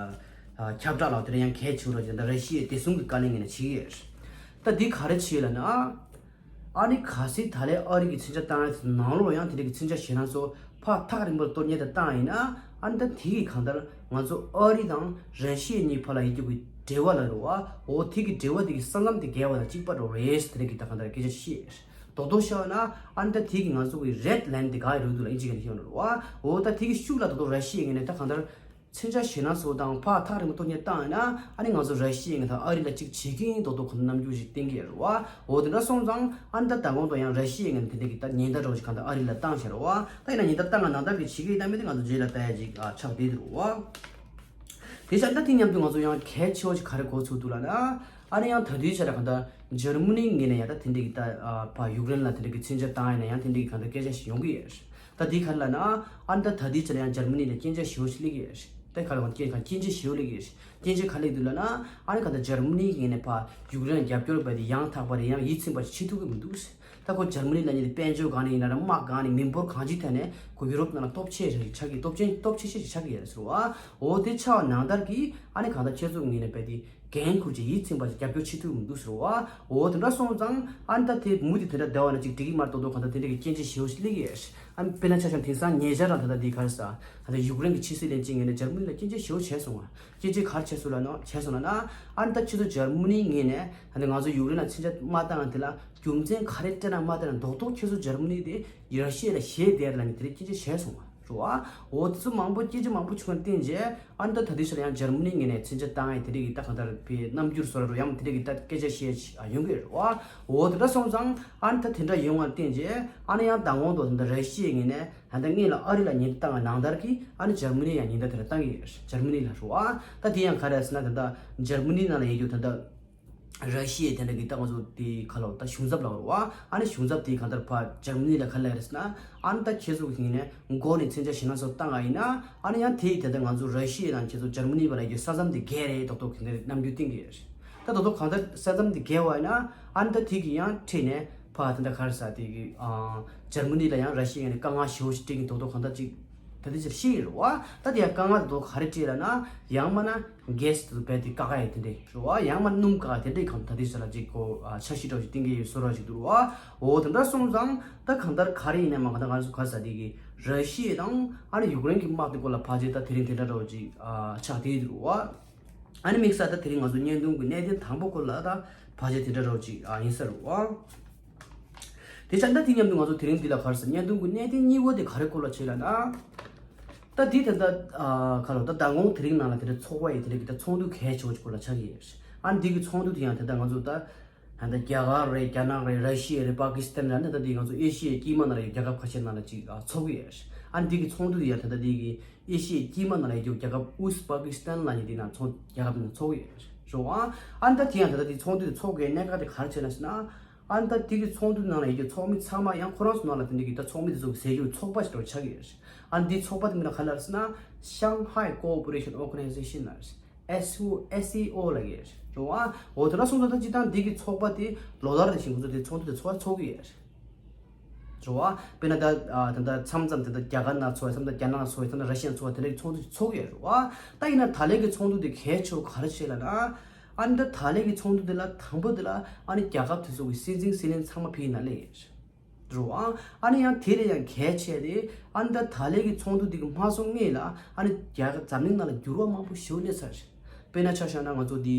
ཨ་ཁྱབ་བསྒྲགས་ལ་དེ་འདྲ་ཡང་གལ་ཆེ་བོ་ར་ཅིག་ད་ར་ཤི་ཡའི་བདེ་སྲུང་གི་བཀའ་བློན་ངོས་ནས་བྱེད་ཀྱི་ཡོད། ད་འདི་ག་རེ་བྱས་ལབ་ན། ཨ་ནི་གལ་སྲིད་ད་ལན་ཨ་རི་གི་མཚོན་ཆ་བཏང་ཡ་དེ་ནང་ལོགས་ཡང་དེ་འདྲ་གི་མཚོན་ཆ་ཞེད་སྣང་ཚོ་ཕར་ཐག་རིང་པོར་གཏོར་མཁན་དེ་བཏང་ཡིན་ན། ཨ་ནི་ད་དེ་གི་གང་ལྟར་ང་ཚོ་ཨ་རི་དང་ར་ཤི་ཡ་གཉིས་བར་ལ་ཡོད་རྒྱུ་གི་འབྲེལ་བ་ལ་རེད་བ། འོ་དེ་གི་འབྲེལ་བ་དེ་གི་ས་མཚམས་དེ་བརྒལ་བ་དང་གཅིག་པ་འགྲོ་རེད་ཟེར་དེ་འདྲ་གི་ད་གང་ལྟར་སྐད་ཆ་བཤད། རྡོག་རྡོག་བཤད་པ་ན་ཨ་ནི་ད་དེ་གི་ང་ཚོ་གི་རེད་ལན་དེ་ག་ཡི་རུ་འདུག་ལ་ཨིན་ཇི་སྐད་ནས་བཤད་ན་རེད་བ། འོ་ད་དེ་གི་ཤུགས་ལ་རྡོག་རྡོག་ར་ཤི་ཡ་ངོས་ནས་ད་གང་ལྟར། མཚོན་ཆ་ཞེད་སྣང་ཚོ་དང་ཕར་ཐག་རིང་པོ་གཏོར་མཁན་བཏང་ཡོད་ན། ཨ་ནི་ང་ཚོ་ར་ཤི་ཡའི་ངོས་དང་ཨ་རི་ལ་གཅིག་བྱེད་ཀྱི་ཡིན་མདོག་མདོག་ཁོ་ན་རྣམ་འགྱུར་ཞིག་བསྟན་གྱི་ཡོད་རེད་བ། འོ་དེ་འདྲ་སོང་ཙང་ཨ་ནི་ད་མདང་དགོང་དུ་ཡང་ར་ཤི་ཡའི་ངོས་ནས་དེ་འདྲ་གི་ད་ཉེན་བརྡ་འདྲ་བོ་ཞིག་གང་ལྟར་ཨ་རི་ལ་བཏང་བཞག་རེད་བ། ད་ཡིན་ན་ཉེན་བརྡ་བཏང་ང་ནང་ལྟར་གྱི་བྱེད་ཀྱི་ཡིན་ད་མེད་དེ་ང་ཚོ་རྗེས་ལ་ལྟ་ཡ་ཅིག་ཨ་ཆགས་བསྡད་འདུག་རེད་བ། དེ་བཞིན་ད་དེ་མཉམ་དུ་ང་ཚོ་ཡང་གལ་ཆེ་བ་ཞིག་ག་རེ་གོ་ཚུལ་འདུག་ལབ་ན། ཨ་ནི་ཡང་ད་དུས་ཆ་ར་གང་ལྟར་འཇར་མ་ནིའི་ངོས་ནས་ཡང་ད་དེ་འདྲ་གི་ད་ཕར་ཡུཀ་རེན་ལ་དེ་འདྲ་གི་མཚོན་ཆ་བཏང་ཡིན་ན་ཡང་དེ་འདྲ་གི་གང་ལྟར་སྐད་ཆ་ཞིག་ཡོང་གི་ཡོད་རེད། ད་དེ་ག་རེ་ལབ་ན། ཨ་ནི་ད་ད་དུས་ཆ་ར་ཡང་འཇར་མ་ནི་ལ་རྐྱེན་ཆག་ཞེ་པོ་ཞིག་སླེབས་ཀྱི་ཡོད་རེད། ད་ག་ལ་བ་སྐྱེ་ག་སྐྱེ་འཆི་ཞེ་པོ་ལེགས་ཀྱི་རེད། སྐྱེ་འཆི་ག་ལེགས་འདུག་ལབ་ན། ཨ་ནི་ག་ད་འཇར་མ་ནི་གི་ནས་ཕ་ཡུཀ་རེན་རྒྱབ་སྐྱོར་བས་དེ་ཡང་དག་པ་རེད། ཡང་ཡིད་ཚིམ་པ་ཞིག་བྱེད་ཐུབ་ཀྱི་མི་འདུག། ད་ཁོ་འཇར་མ་ནི་ལ་ཉིད་དེ་དཔལ་འབྱོར་གང་ནས་ཡིན་ན་ར་དམག་གང་ནས་མི་འབོར་གང་ཅིའི་ཐད་ནས་ཁོ་ཡུ་རོབ་ནང་ལ་སྟོབས་ཆེ་ཞིག་ཆགས་ཀྱི། སྟོབས་ཆེན་སྟོབས་ཆེ་ཤོས་ཤིག་ཆགས་ཀྱི་ཡོད་རེད་ཟེར་བ། འོ་དེ་ཆགས་པ་ནང་ལྟར་གྱི་ཨ་ནི་གང་ལྟར་ཁྱེད་ཚོ་ངོས་ནས་བས་དེ་འགན་འཁུར་བྱས་ཡིད་ཚིམ་པ་ཞིག་རྒྱབ་སྐྱོར་བྱེད་ཐུབ་ཀྱི་མི་འདུག་ཟེར་བ། འོ་དེ་འདྲ་སོང་ཙང་ཨ་ནི་ད་དེ་མུ་མཐུད་དེ་འདྲ་བསྡད་པ་ན་ཅིག་འགྲིག་གི་མ་རེད་མདོག་མདོག་གང་ལྟར་དེ་འདྲ་གི་སྐྱེ་འཆི་ཞེ་པོ་ཞིག་སླེབས་ཀྱི་ཡོད་རེད། ཨ་ནི་དཔེར་ན་ཆ་བཞག་དེང་སང་ཉེ་ཆར་རང་ད་ལྟ་འདི་ག་རེ་ཟ། ད་ལྟ་ཡུཀ་རེན་གྱི་ཕྱི་སྲིད་བློན་ཆེན་ངོས་ནས་འཇར་མ་ནི་ལ་སྐྱོན་བརྗོད་ཞེ་པོ་བྱས་སོང་བ། སྐྱོན་བརྗོད་ག་རེ་བྱས་སོང་ལབ་ན། བྱས་སོང་ལབ་ན། ཨ་ནི་ད་ཁྱེད་ཚོ་འཇར་མ་ནི་ངོས་ནས་ད་ལྟ་ང་ཚོ་ཡུཀ་རེན་ལ་མཚོན་ཆ་མ་བཏང་ང་དེ་ལ་རྒྱུ་མཚན་ག་རེ་སྤྲད་ན་མ་སྤྲད་ན་རྡོག་རྡོག་ཁྱེད་ཚོ་འཇར་མ་ནི་དེ་ར་ཤི་ཡ་ལ་ཞེད་བསྡད་ལབ་ནས་དེ་རིགས་སྐྱོན་བརྗོད་བྱས་སོང་བ། རེད་བ། འོ་དེ་ཚོ་མང་པོ་སྐྱོན་བརྗོད་མང་པོ་བྱུང་བར་བརྟེན་རྗེས་ཨ་ནི་ད་ད་ལྟའི་ཆར་ཡང་འཇར་མ་ནི་ངོས་ནས་མཚོན་ཆ་བཏང་ཡ་དེ་རིགས་ཀྱི་ད་གང་ལྟར་བའི་རྣམ་འགྱུར་བཟོ་འདྲ་རུ་ཡང་དེ་རིགས་ཀྱི་ད་སྐད་ཆ་བཤད་ཡོང་གི་རེད་བ། འོ་དེ་འདྲ་སོང་ཙང་ཨ་ནི་ད་དེ་འདྲ་ཡོང་བར་བརྟེན་རྗེས་ཨ་ནི་ཡང་མདང་དགོང་དུ་ད་ལྟ་ར་ཤི་ཡའི་ངོས་ནས། ད་ལྟ་སྔོན་ལ་ཨ་རི་ལ་ཉེན་བརྡ་བཏང་བ་ནང་ལྟར་གྱིས་ཨ་ནི་འཇར་མ་ནི་ཡང་ཉེན་བརྡ་དེ་འདྲ་བཏང་གི་ཡོད་རེད། འཇར་མ་ནི་ལ་རེད་བ། ད་དེ་ཡང་ག་རེ་རེད་ཟེར་ན་ད་ལྟ་འཇར་མ་ནི་ནང་ལ་ཡོད་རྒྱུ་ད་ལྟ་ར་ཤི་ཡའི་དེ་འདྲ་གི་ད་ང་ཚོ་དེ་ག་ལ་ད་གཞུང་ཚབ་ལ་རེད་བ། ཨ་ནི་གཞུང་ཚབ་དེ་གང་ལྟར་ཕར་འཇར་མ་ནི་ལ་ག་རེ་ལབ་རེད་ཟེར་ན། ཨ་ནི་ད་ཁྱེད་ཚོ་གི་ངོས་ནས་མགོ་ནས་མཚོན་ཆ་ཞེད་སྣང་ཚོ་བཏང་བ་ཡིན་ན། ཨ་ནི་ཡང་དེ་ཡིས་ད་ལྟ་ང་ཚོ་ར་ཤི་ཡ་དང་ཁྱེད་ཚོ་འཇར་མ་ནི་བར་ལ་ཡོད་ས་མཚམས་དེ་བརྒལ་རེད་མདོག་མདོག་གི་འདྲ་རྣམ་འགྱུར་བསྟན་གྱི་ཡོད་རེད། ད་མདོག་མདོག་གང་ལྟར་ས་མཚམས་དེ་བརྒལ་བ་ཡིན་ན། ཨ་ནི་ད་དེ་གི་ཡང་འཕྲེད་ནས་ཕ་ད་ལྟ་ག་རེ་ཟ་དེ་གི་ཨ། འཇར་མ་ནི་ལ་ཡང་ར་ཤི་ཡ་ནས་དཀའ་ངལ་ཞེ་པོ་ཞིག་སྤྲད་ཀྱི་མདོག་མདོག་གང་ལྟར་ཅིག་ད་ལྟའི་ཆར་བཤད་ཀྱི་རེད་བ། ད་དེ་ཡང་དཀའ་ངལ་མདོག་ག་རེ་སྤྲད་ལབ་ན། ཡང་མིན་ན་གྷེ་སི་དེ་ཚོ་རྦད་དེ་བཀག་ཡ་དེ་འདྲས་རེད་བ། ཡང་མིན་ན་སྣུམ་བཀག་ཡ་དེ་འདྲས་གང་ད་ལྟའི་ཆར་ལ་ཅིག་གོ་ཨ། འཆར་གཞི་འདྲ་བོ་ཞིག་བཏིང་གི་ཡོད་བཟོ་འདྲ་ཞིག་འདུག་རེད་བ། འོ་དེ་འདྲ་སོང་ཙང་ད་གང་ལྟར་ག་རེ་ཡིན་ན་མ་གང་ལྟར་ག་རེ་ཟ་དེ་གི་ར་ཤི་ཡ་དང་ཨ་ནི་ཡུཀ་རེན་གྱི་དམག་དེ་སྐོར་ལ་ཕལ་ཆེར་ད་དེ་རིང་དེ་འདྲ་འདྲ་བོ་ཅིག་ཨ། ཆགས་བསྡད་ཡོད་རེད་བ། ཨ་ནི་དམིགས་བསལ་ད་དེ་རིང་ང་ཚོ་བརྙན་ཐུང་གི་གནད་དོན་དང་པོ་སྐོར་ལ་ད་ཕལ་ཆེར་དེ་འདྲ་རོ་ཅིག་ཨ་ཡིན་ས་རེད་བ། དེ་ཆ་ད་དེ་མཉམ་དུ་ང་ཚོ་དེ་རིང་འདི་ལ་ག་རེ་ཟེར། བརྙན་ཐུང་གི་གནད་དོན་གཉིས་པོ་དེ་ག་རེ་སྐོར་ལ་བྱེད་ལབ་ན། ད་འདི་ད་ལྟ་ཨ་ག་རེ་ད་མདང་དགོང་དེ་རིང་ནང་ལ་དེ་འདྲ་ཚོགས་པ་ཡི་དེ་འདྲ་གི་ད་ཚོགས་འདུ་གལ་ཆེ་བོ་ཅིག་སྐོར་ལ་ཆགས་ཀྱི་ཡོད། ཨ་ནི་འདི་གི་ཚོགས་འདུ་དེ་ཡང་ད་ལྟ་ང་ཚོ་ད། ད་ལྟ་རྒྱ་གར་རེད། རྒྱ་ནག་རེད། ར་ཤི་ཡ་རེད། པ་ཀི་སི་ཐན་རེད། ཨ་ནི་ད་འདི་ང་ཚོ་ཨེ་ཤི་ཡའི་དཀྱིལ་མ་ནང་ལ་ཡོད་རྒྱལ་ཁབ་ཁ་ཤས་ནང་ལ་ཅིག་ཨ་ཚོགས་ཀྱི་ཡོད་རེད། ཨ་ནི་འདི་གི་ཚོགས་འདུ་དེ་ཡང་ད་ལྟ་འདི་གི་ཨེ་ཤི་ཡའི་དཀྱིལ་མ་ནང་ལ་ཡོད་རྒྱལ་ཁབ་ཨུ་སི་པ་ཀི་སི་ཐན་ལབ་མཁན་དེ་ནང་ཚོགས་རྒྱལ་ཁབ་དེ་ནང་ཚོགས་ཀྱི་ཡོད་རེད་རོ། ཨ་ནི་ད་དེ་ཡང་ད་ལྟ་འདི་ཚོགས་འདུ་དེ་ཚོགས་དགོས་གནད་འགག་དེ་ག་རེ་བྱས་ན་ཟེར་ན། ཨ་ནི་ད་འདི་གི་ཚོགས་འདུ་ནང་ལ་ཡོད་རྒྱུ་ཚོགས་མི་ཚང་མ་ཡང་ཁོ་རང་ཚོ་ནང་ལ་དེ་འདྲ་གི་ད་ཚོགས་མི་དེ་ཚོ་གི་ཟས་རྒྱུ་ཚོགས་པ་ཞིག་འདྲ་བོ་ཆགས་ཀྱི་ཡོད་རེད། ཨ་ནི་འདི་ཚོགས་པ་དེ་མིང་ལ་ག་རེ་ལབ་ཟེར་ན། Shanghai Cooperation Organization ལབ་རེད། S O S E O ལབ་ཀྱི་རེད་བ། འོ་དེ་འདྲ་སོང་ཙང་ད་སྤྱིར་བཏང་འདི་གི་ཚོགས་པ་དེ་ལོ་ལྟར་རེ་བཞིན་ཁོ་ཚོ་དེ་ཚོགས་འདུ་དེ་ཚོགས་ཚོགས་ཀྱི་ཡོད་རེད་བ། དཔེར་ན་ད་ཨ་ད་ལྟ་མཚམས་མཚམས་དེ་ད་རྒྱ་གར་ནང་ཚོགས་ཡ། མཚམས་ད་རྒྱ་ནག་ཚོགས་ཡ། མཚམས་ད་ར་ཤི་ཡ་ཚོགས་ཡ། དེ་འདྲའི་ཚོགས་འདུ་ཚོགས་ཀྱི་ཡོད་རེད་བ། ད་ཡིན་ན་ད་ལན་གྱི་ཚོགས་འདུ་དེ་གལ་ཆེ་བོ་ག་རེ་བྱས་ལབ་ན། ཨ་ནི་ད་ད་ལན་གྱི་ཚོགས་འདུ་དེ་ལ་དང་པོ་དེ་ལ་ཨ་ནི་རྒྱལ་ཁབ་དེ་ཚོ་གི་སྲིད་འཛིན་སྲིད་བློན་ཚང་མ་ཕེབས་ཡིན་ན་ལས་ཡོད་རེད། རོ། ཨ་ནི་ཡང་དེ་ལས་ཡང་གལ་ཆེ་དེ། ཨ་ནི་ད་ད་ལན་གྱི་ཚོགས་འདུ་འདི་གི་མ་སོང་སྔོན་ལ་ཨ་ནི་རྒྱ་གར་འཛམ་གླིང་ནང་ལ་འགྱུར་བ་མང་པོ་ཞེ་པོ་སླེབས་ཚར་རེད། དཔེར་ན་ཆ་བཞག་ན་ང་ཚོ་འདི་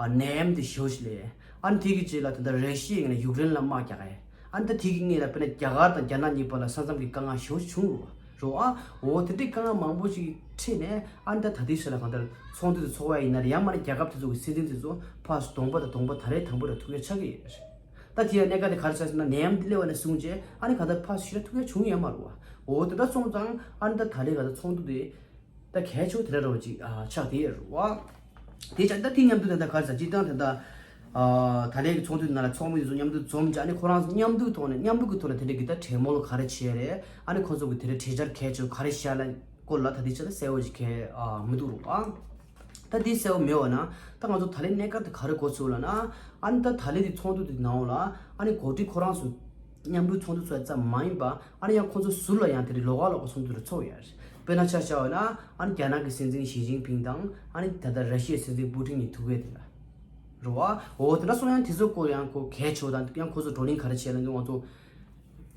ཨ་ནད་ཡམས་འདི་ཞེ་པོ་ཞིག་སླེབས། ཨ་ནི་དེ་གི་རྗེས་ལ་ད་ལྟ་ར་ཤི་ཡ་ཡིན་ན་ཡུཀ་རེན་ལ་དམག་རྒྱག་ག་ཨ་ནི་ད་དེ་གི་སྔོན་ལ་དཔེར་ན་རྒྱ་གར་དང་རྒྱ་ནག་གཉིས་བར་ལ་ས་མཚམས་ཀྱི་དཀའ་ངལ་ཞེ་པོ་ཞིག་བྱུང་རོ། རོ། ཨ་འོ་དེ་འདྲའི་དཀའ་ངལ་མང་པོ་ཞིག་འཕྲད་ནས་ཨ་ནི་ད་ད་ལྟའི་ཆ་ལ་གང་ལྟར་ཚོགས་འདུ་དེ་ཚོགས་པ་ཡིན་ན་ཡང་མིན་ན་རྒྱལ་ཁབ་དེ་ཚོ་གི་སྲིད་འཛིན་དེ་ཚོ་ཕར་གདོང་པ་དང་གདོང་པ་ད་རེས་དང་པོ་ར་ཐུག་ཡ་ཆགས་ཀྱི་ཡོད་རེད། ད་དེ་ཡང་གནད་འགག་དེ་ག་རེ་ཆགས་ཟེར་ན། ནད་ཡམས་འདི་སླེབས་པ་ནས་བཟུང་བྱས་ཨ་ནི་ག་ད་ཕར་ཞེ་དྲག་ཐུག་ཡ་བྱུང་ཡོད་མ་རེད་བ། འོ་དེ་འདྲ་སོང་ཙང་ཨ་ནི་ད་ད་ལན་ག་ད་ཚོགས་འདུ་དེ་ད་གལ་ཆེ་དེ་འདྲ་འདྲ་བོ་ཅིག་ཨ་ཆགས་བསྡད་ཡོད་རེད་བ། དེ་ཆ་ད་དེ་མཉམ་དུ་ད་ད་ག་རེ་ཟ་སྤྱིར་བཏང་ད་ད་ཨ་ད་ལན་གྱི་ཚོགས་འདུ་ནང་ལ་ཚོགས་མི་དེ་ཚོ་མཉམ་དུ་འཛོམས་བྱས་ཨ་ནི་ཁོ་རང་ཚོ་མཉམ་དུ་ཐོག་ནས་མཉམ་རུབ་ཀྱི་ཐོག་ནས་དེ་འདྲ་གི་ད་གྲོས་མོལ་ག་རེ་བྱས་རེད། ཨ་ནི་ཁོ་ཚོ་གི་དེ་འདྲ་གྲོས་འཆར་གལ་ཆེ་བོ་ག་རེ་བཞག་ལ་སྐོར་ལ་ད་དེ་ཆ་ད་གསལ་བོ་ཅིག་གལ་ཨ་མི་འདུག་རེད་བ། ད་འདི་གསལ་བོ་མེད་པ་ན་ད་ང་ཚོ་ད་ལན་གནད་འགག་དེ་ག་རེ་གོ་ཚུགས་ལབ་ན། ཨ་ནི་ད་ད་ལན་འདི་ཚོགས་འདུ་དེ་ནང་ལ་ཨ་ནི་འགོ་ཁྲིད་ཁོ་རང་ཚོ་མཉམ་འབྲེལ་ཚོགས་འདུ་ཚོགས་ཙམ་མ་ཡིན་པ་ཨ་ནི་ཡང་ཁོ་ཚོ་ཟུར་ལ་ཡང་དེ་རིང་ལོགས་ཀ་ལོགས་ཀ་ཚོགས་འདུ་རེ་ཚོགས་ཡོད་རེད། དཔེར་ན་ཆ་བཞག་པ་ན་ཨ་ནི་རྒྱ་ནག་གི་སྲིད་འཛིན་ཞི་ཅིན་ཕིང་དང་ཨ་ནི་ད་ལྟ་ར་ཤི་ཡའི་སྲིད་འཛིན་པུ་ཏིན་གཉིས་ཐུག་ཡས་དེ་འདྲ་རེད་བ། འོ་དེ་འདྲ་སོང་ཡང་དེ་ཚོ་སྐོར་ཡང་ཁོ་གལ་ཆེ་བ་དང་ཡང་ཁོ་ཚོ་བགྲོ་གླེང་ག་རེ་བྱས་ལབ་ན་ང་ཚོ་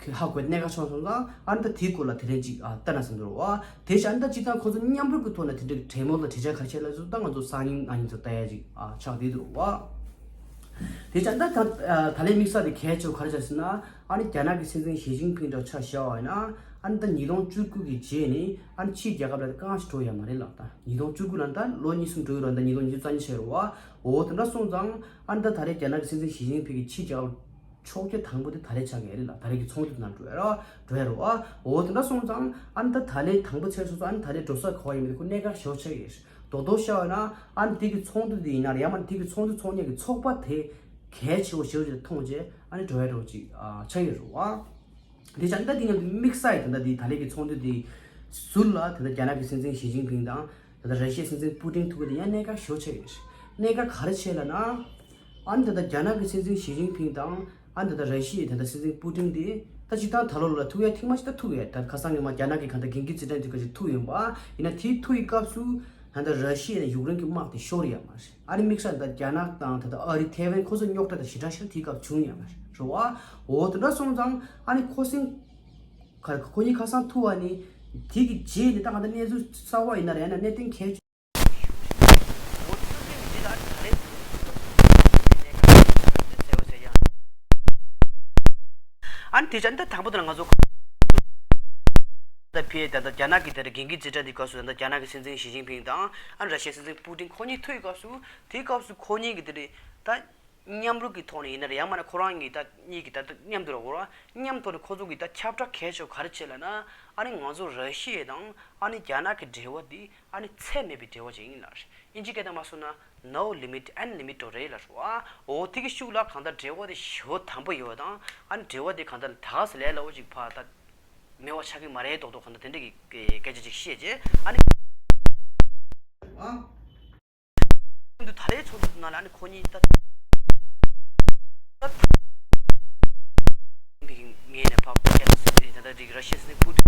ཧ་གོ་གནད་འགག་ཆགས་སོང་ཙང་ཨ་ནི་ད་དེའི་སྐོར་ལ་དེ་རིང་ཅིག་ཨ་ལྟ་ན་བསམ་འདུག་རོ། དེ་བཞིན་ཨ་ནི་ད་སྤྱིར་བཏང་ཁོ་ཚོ་མཉམ་རུབ་ཀྱི་ཐོག་ནས་དེ་འདྲའི་གྲོས་མོལ་དང་གྲོས་འཆར་ག་རེ་བྱས་ལབ་ཚོ་ད་ང་ཚོ་སང་ཉིན་གནངས་ཉིན་ཚོ་ལྟ་ཡ་ཅིག་ཨ་ཆགས་བསྡད་འདུག་རོ། དེ་བཞིན་ད་ད་ད་ལན་དམིགས་བསལ་དེ་གལ་ཆེ་བ་ག་རེ་བྱས་ཟེར་ན། ཨ་ནི་རྒྱ་ནག་གི་སྲིད་འཛིན་ཞི་ཅིན་ཕིང་འདྲ་ཆ་བཞག་པ་ཡིན་ན་ཨ་ནི་ད་ཉིས་སྟོང་བཅུ་དགུ་གི་རྗེས་ནས་ཨ་ནི་ཕྱིའི་རྒྱལ་ཁབ་ལ་དཀའ་ངལ་ཞིག་འགྲོ་ཡ་མ་རེད་ལབ། ད་ཉིས་སྟོང་བཅུ་དགུ་ལ་ད་ལོ་གཉིས་གསུམ་འགྲོ་ཡི་རོ། ད་ཉིས་སྟོང་ཉི་ཤུ་རྩ་གཉིས་ཆགས་རོ་བ། འོ་དེ་འདྲ་སོང་ཙང་ཨ་ནི་ད་ད་རེས་རྒྱ་ནག་གི་སྲིད་འཛིན་ཞི་ཅིན་ཕིང་གི་ཕྱིའི་རྒྱལ་ཁབ་ཕྱོགས་ཕྱོགས་དང་པོ་དེ་ད་རེས་ཆགས་ཀྱི་ཡོད་རེད་ལ། ད་རེས་ཀྱི་ཚོགས་འདུ་ནང་འགྲོ་ཡ་ར་འགྲོ་ཡ་རེད་བ། འོ་དེ་འདྲ་སོང་ཙང་ཨ་ནི་ད་ད་ལན་དང་པོ་ཚེས་སོ་སོ་ཨ་ནི་ད་རེས་འགྲོ་ས་ག་བ་ཡིན་མིན་ཁོ་གནད་འགག་ཞེ་པོ་ཆགས་ཀྱི་ཡོད་རེད། རྡོག་རྡོག་བཤད་པ་ན་ཨ་ནི་དེ་གི་ཚོགས་འདུ་དེ་ཡིན་ན་ར་ཡང་མ་དེ་གི་ཚོགས་འདུ་ཚོགས་མཁན་གྱི་ཚོགས་པ་དེ་གལ་ཆེ་བོ་ཞེ་པོ་ཅིག་མཐོང་རྗེས་ཨ་ནི་འགྲོ་ཡ་འགྲོ་ཅིག་ཆགས་ཡོད་རེད་བ། དེ་ཆ་ད་དེ་མཉམ་དུ་དམིགས་བསལ་ཡིན་ད་དེ་ད་ལན་གྱི་ཚོགས་འདུ་དེ་ཟུར་ལ་དེ་ད་རྒྱ་ནག་གི་སྲིད་འཛིན་ཞི་ཅིན་ཕིང་དང་ ད་ལྟ་ར་ཤི་ཡའི་སྲིད་འཛིན་པུ་ཏིན་ཐུག་གི་དེ་ཡང་གནད་འགག་ཞེ་པོ་ཆགས་ཡོད་རེད། གནད་འགག་ག་རེ་ཆེ་ལབ་ན། ཨ་ནི་ད་ལྟ་རྒྱ་ནག་གི་སྲིད་འཛིན་ཞི་ཅིན་ཕིང་དང་ཨ་ནི་ད་ལྟ་ར་ཤི་ཡའི་ད་ལྟ་སྲིད་འཛིན་པུ་ཏིན་དེ་ད་སྤྱིར་བཏང་ད་ལོ་ལོ་ལ་ཐུག་ཡ་ཐེངས་མ་གཅིག་ད་ཐུག་ཡོད། ད་ཁ་སང་ཉི་མ་རྒྱ་ནག་གི་གང་ལྟར་གིང་གི་རྩེད་འགྲན་དེ་ག་ཅིག་ཐུག་ཡོད་པ་ཡིན་ན། དེའི་ཐུག་ཡི་སྐབས་སུ་ད་ལྟ་ར་ཤི་ཡ་ནས་ཡུཀ་རེན་གྱི་དམག་དེ་ཤོར་ཡོད་མ་རེད། ཨ་ནི་དམིགས་བསལ་ད་རྒྱ་ནག་དང་ད་ལྟ་ཨ་རི་ཐེ་ཝན་ཁོ་ཚོ་རྙོག་དྲ་དང་ཞེ་དྲག་ཞེ་དྲག་དེའི་སྐབས་བྱུང་ཡོད་མ་རེད། རེད་བ། འོ་དེ་འདྲ་སོང་ཙང་ཨ་ནི་ཁོ་སྲིད་ཁ་ཁོ་གཉིས་ཁ་སང་ཐུག་པ་ནི་དེ་གི་རྗེས་ནས་ད་གང་ལྟར་གནས་ཚུལ་གསར་པ་ཡིན་ན་རེད་ན་གནད་དོན་གལ་ཆེ། ཨ་ནི་དེ་བྱས་ད་དང་པོ་དེ་ལ་ང་ཚོ་ད་ཕེ་ད་ད་རྒྱ་ནག་གི་དེ་རེད། གིང་གི་རྩེད་འགྲན་དེ་སྐབས་སུ་ད་ད་རྒྱ་ནག་གི་སྲིད་འཛིན་ཞི་ཅིན་ཕིང་དང་ཨ་ནི་ར་ཤི་ཡའི་སྲིད་འཛིན་པུ་ཏིན་ཁོ་གཉིས་ཐུག་ཡི་སྐབས་སུ་དེའི་སྐབས་སུ་ཁོ་གཉིས་ཀྱི་དེ་རེད་ད། མཉམ་རུབ་ཀྱི་ཐོག་ནས་ཡིན་ན་རེད། ཡང་མིན་ན་ཁོ་རང་གཉིས་ད་གཉིས་ཀྱི་ད་ད་མཉམ་དུ་ར་འོ་ར་མཉམ་ཐོག་ནས་ཁོ་ཚོ་གི་ད་ཁྱབ་བསྒྲགས་གལ་ཆེ་བ་ག་རེ་བྱས་ལབ་ན། ཨ་ནི་ང་ཚོ་ར་ཤི་ཡ་དང་ཨ་ནི་རྒྱ་ནག་གི་འབྲེལ་བ་འདི་ཨ་ནི་ཚད་མེད་པའི་འབྲེལ་བ་ཅིག་ཡིན་ལ། དབྱིན་ཇི་སྐད་དང་མ་སོང་ན་No limit unlimited རེད་ལ་རོ། འོ་དེ་གི་ཤུགས་ལ་གང་ལྟར་འབྲེལ་བ་དེ་ཞེ་པོ་དམ་པོ་ཡོད་དང་ཨ་ནི་འབྲེལ་བ་དེ་གང་ལྟར་ད་ག་ས་ལས་སླ་པོ་ཅིག་ཕར་ད་མེད་པ་ཆགས་ཀྱི་མ་རེད་མདོག་མདོག་གང་ལྟར་དེ་འདྲ་གི་སྐད་ཆ་ཅིག་བཤད་རྗེས་ཨ་ནི། ཨ། དུ་ད་ལའི་ཚོགས་འདུ་ནང་ལ་ཨ་ནི་ཁོ་གཉིས་ད་ད་ངོས་ནས་ཕབ་ཁྱེད་ད་ད་རིག་ར་ཤི་སི་ནི་པུ་ཏི་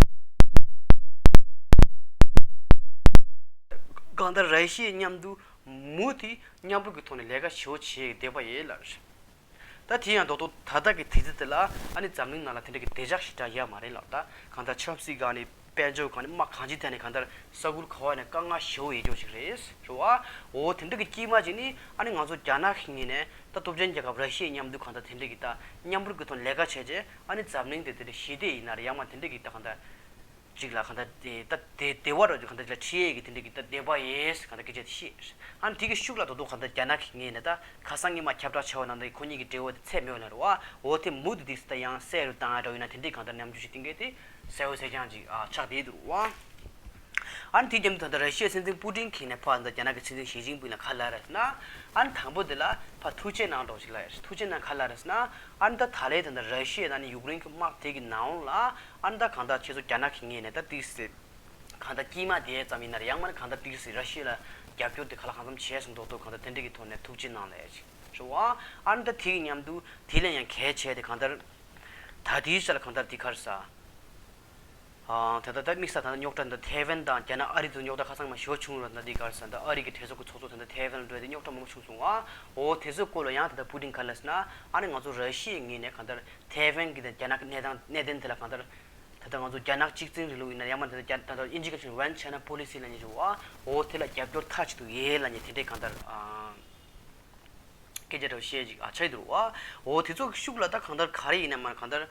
གང་ལྟར་ར་ཤི་ཡའི་མཉམ་དུ་མུ་མཐུད་མཉམ་རུབ་ཀྱི་ཐོག་ནས་ལས་ཀ་ཞེ་པོ་བྱེད་བསྡད་པ་ཡིན་ལ། ད་དེ་ཡང་རྡོག་རྡོག་ད་ལྟ་གི་དུས་ཚོད་དེ་ལ་ཨ་ནི་འཛམ་གླིང་ནང་ལ་དེ་འདྲ་གི་བདེ་འཇགས་ཞེ་དྲག་ཡོད་མ་རེད་ལགས། ད་གང་ལྟར་ཆབ་སྲིད་སྒང་ནས་དཔལ་འབྱོར་སྒང་ནས་དམག་གང་ཅིའི་ཐད་ནས་གང་ལྟར་ས་ཁུལ་ག་བ་ནས་དཀའ་ངལ་ཞེ་པོ་ཡོད་ཀྱོག་ཅིག་རེད་རེད་བ། འོ་དེ་འདྲ་གི་དཀྱིལ་མ་ཅིག་ནི་ཨ་ནི་ང་ཚོ་རྒྱ་ནག་གི་ངོས་ནས་ད་སྟོབས་ཆེན་རྒྱལ་ཁབ་ར་ཤི་ཡའི་མཉམ་དུ་གང་ལྟར་དེ་འདྲ་གི་ད་མཉམ་རུབ་ཀྱི་ཐོག་ལས་ཀ་བྱས་རྗེས་ཨ་ནི་འཛམ་གླིང་དེ་དེ་འདྲ་ཞི་བདེ་ཡིན་ན་རེད། ཡང་མ་དེ་འདྲ་གི་ད་གང་ལྟར་ཅིག་ལ་གང་ལྟར་དེ་ད་དེ་བདེ་བ་རོ་གང་ལྟར་ཅིག་ལ་ཁྲིད་ཡས་ཀྱི་དེ་འདྲ་གི་ད་བདེ་བ་ཡིན་གང་ལྟར་སྐད་ཆ་དེ་བཤད། ཨ་ནི་དེ་གི་ཤུགས་ལ་དོ་དོ་གང་ལྟར་རྒྱ་ནག་གི་ངོས་ནས་ད་ཁ་སང་ཉི་མ་ཁྱབ་བསྒྲགས་བྱས་པ་ནང་ལྟར་ཁོ་གཉིས་ཀྱི་འབྲེལ་བ་དེ་ཚད་མེད་པ་ན་རེད་བ། འོ་དེ་མུ་མཐུད་དེ་ད་ཡང་སེལ་རུ་བཏང་ཡ་འདྲ་བོ་ཡིན་ན་དེ་འདྲའི་གང་ལྟར་ནམ་རྒྱུན་ཞིག་གཏིང་གི་དེ་གསལ་པོ་གསལ་རྐྱང་ཅིག་ཨ་ཆགས་བསྡད་འདུག་བ། ཨ་ནི་དེ་མཉམ་དུ་ད་ལྟ་ར་ཤི་ཡའི་སྲིད་འཛིན་པུ་ཏིན་གྱིས་ནས་ཕར་ད་རྒྱ་ནག་གི་སྲིད་འཛིན་ཞི་ཅིན་ཕིང་ལ་ག་ལབ་རེད་ཟེར་ན། ཨ་ནི་དང་པོ་དེ་ལ་ཕར་ཐུགས་རྗེ་གནང་རོགས་ཞེས་ལབ་ཡ་རེད། ཐུགས་རྗེ་གནང་ག་ལབ་རེད་ཟེར་ན། ཨ་ནི་ད་ད་ལའི་ད་ལྟ་ར་ཤི་ཡ་ད་ནི་ཡུཀ་རེན་གྱི་དམག་དེ་གི་ནང་ལ་ཨ་ནི་ད་གང་ལྟར་ཁྱེད་ཚོ་རྒྱ་ནག་གི་ངོས་ནས་ད་ཏིག་སེ་གང་ལྟར་དཀྱིལ་མ་དེ་ཙམ་ཡིན་ན་རེད། ཡང་མིན་ན་གང་ལྟར་ཏིག་སེ་ར་ཤི་ཡ་ལ་རྒྱབ་སྐྱོར་དེ་ག་ལ་གང་འཚམ་བྱས་སོང་མདོག་མདོག་གང་ལྟར་དེ་འདྲ་གི་ཐོག་ནས་ཐུགས་རྗེ་གནང་ལབ་ཡ་ཅིག་རེད་བ། ཨ་ནི་ད་དེ་གི་མཉམ་དུ་དེ་ལས་ཡང་གལ་ཆེ་དེ་གང་ལྟར་ད་དེའི་ཆ་ལ་གང་ལྟར་དེ་ག་རེ་ཟ། ཨ། ད་ལྟ་ད་དམིགས་བསལ་ད་ལྟ་རྙོག་དྲ་འདི་ཐའེ་ཝན་དང་རྒྱ་ནག་ཨ་རི་དུ་རྙོག་དྲ་ཁ་སང་མ་ཞོ་བྱུང་ར་ད་འདི་གར་ས་འདི་ཨ་རི་གི་གྲོས་ཚོགས་ཀྱི་ཚོགས་གཙོ་ད་ལྟ་ཐའེ་ཝན་ལ་འགྲོ་དེ་རྙོག་དྲ་མང་པོ་བྱུང་སོང་ཨ། འོ་དེ་ཚོའི་སྐོར་ལ་ཡང་ད་ལྟ་པུ་ཏིན་ག་ལབ་ཟེར་ན། ཨ་ནི་ང་ཚོ་ར་ཤི་ཡའི་ངོས་ནས་གང་ལྟར་ཐའེ་ཝན་གྱི་དང་རྒྱ་ནག་གི་གནས་སྟངས་གནད་དོན་དེ་ལ་གང་ལྟར་ད་ལྟ་ང་ཚོ་རྒྱ་ནག་གཅིག་འཛིན་རིང་ལུགས་ཡིན་ན་ཡང་མ་ད་ལྟ་རྒྱ་ད་ལྟ་དབྱིན་ཇི་སྐད་ཆ་One China Policy ལབ་མཁན་ཞིག་འོ་ཨ། འོ་དེ་ལ་རྒྱབ་སྐྱོར་མཐའ་གཅིག་ཏུ་ཡོད་ལབ་མཁན་དེ་འདྲའི་གང་ལྟར་ཨ་སྐད་ཆ་འདྲ་བོ་བཤད་ཅིག་ཨ་ཆགས་ཡོད་འདུག་ཨ། འོ་དེ་ཚོ་གི་ཤུགས་ལ་ད་གང་ལྟར་ག་རེ་ཡིན་ན་མ་གང་ལྟར།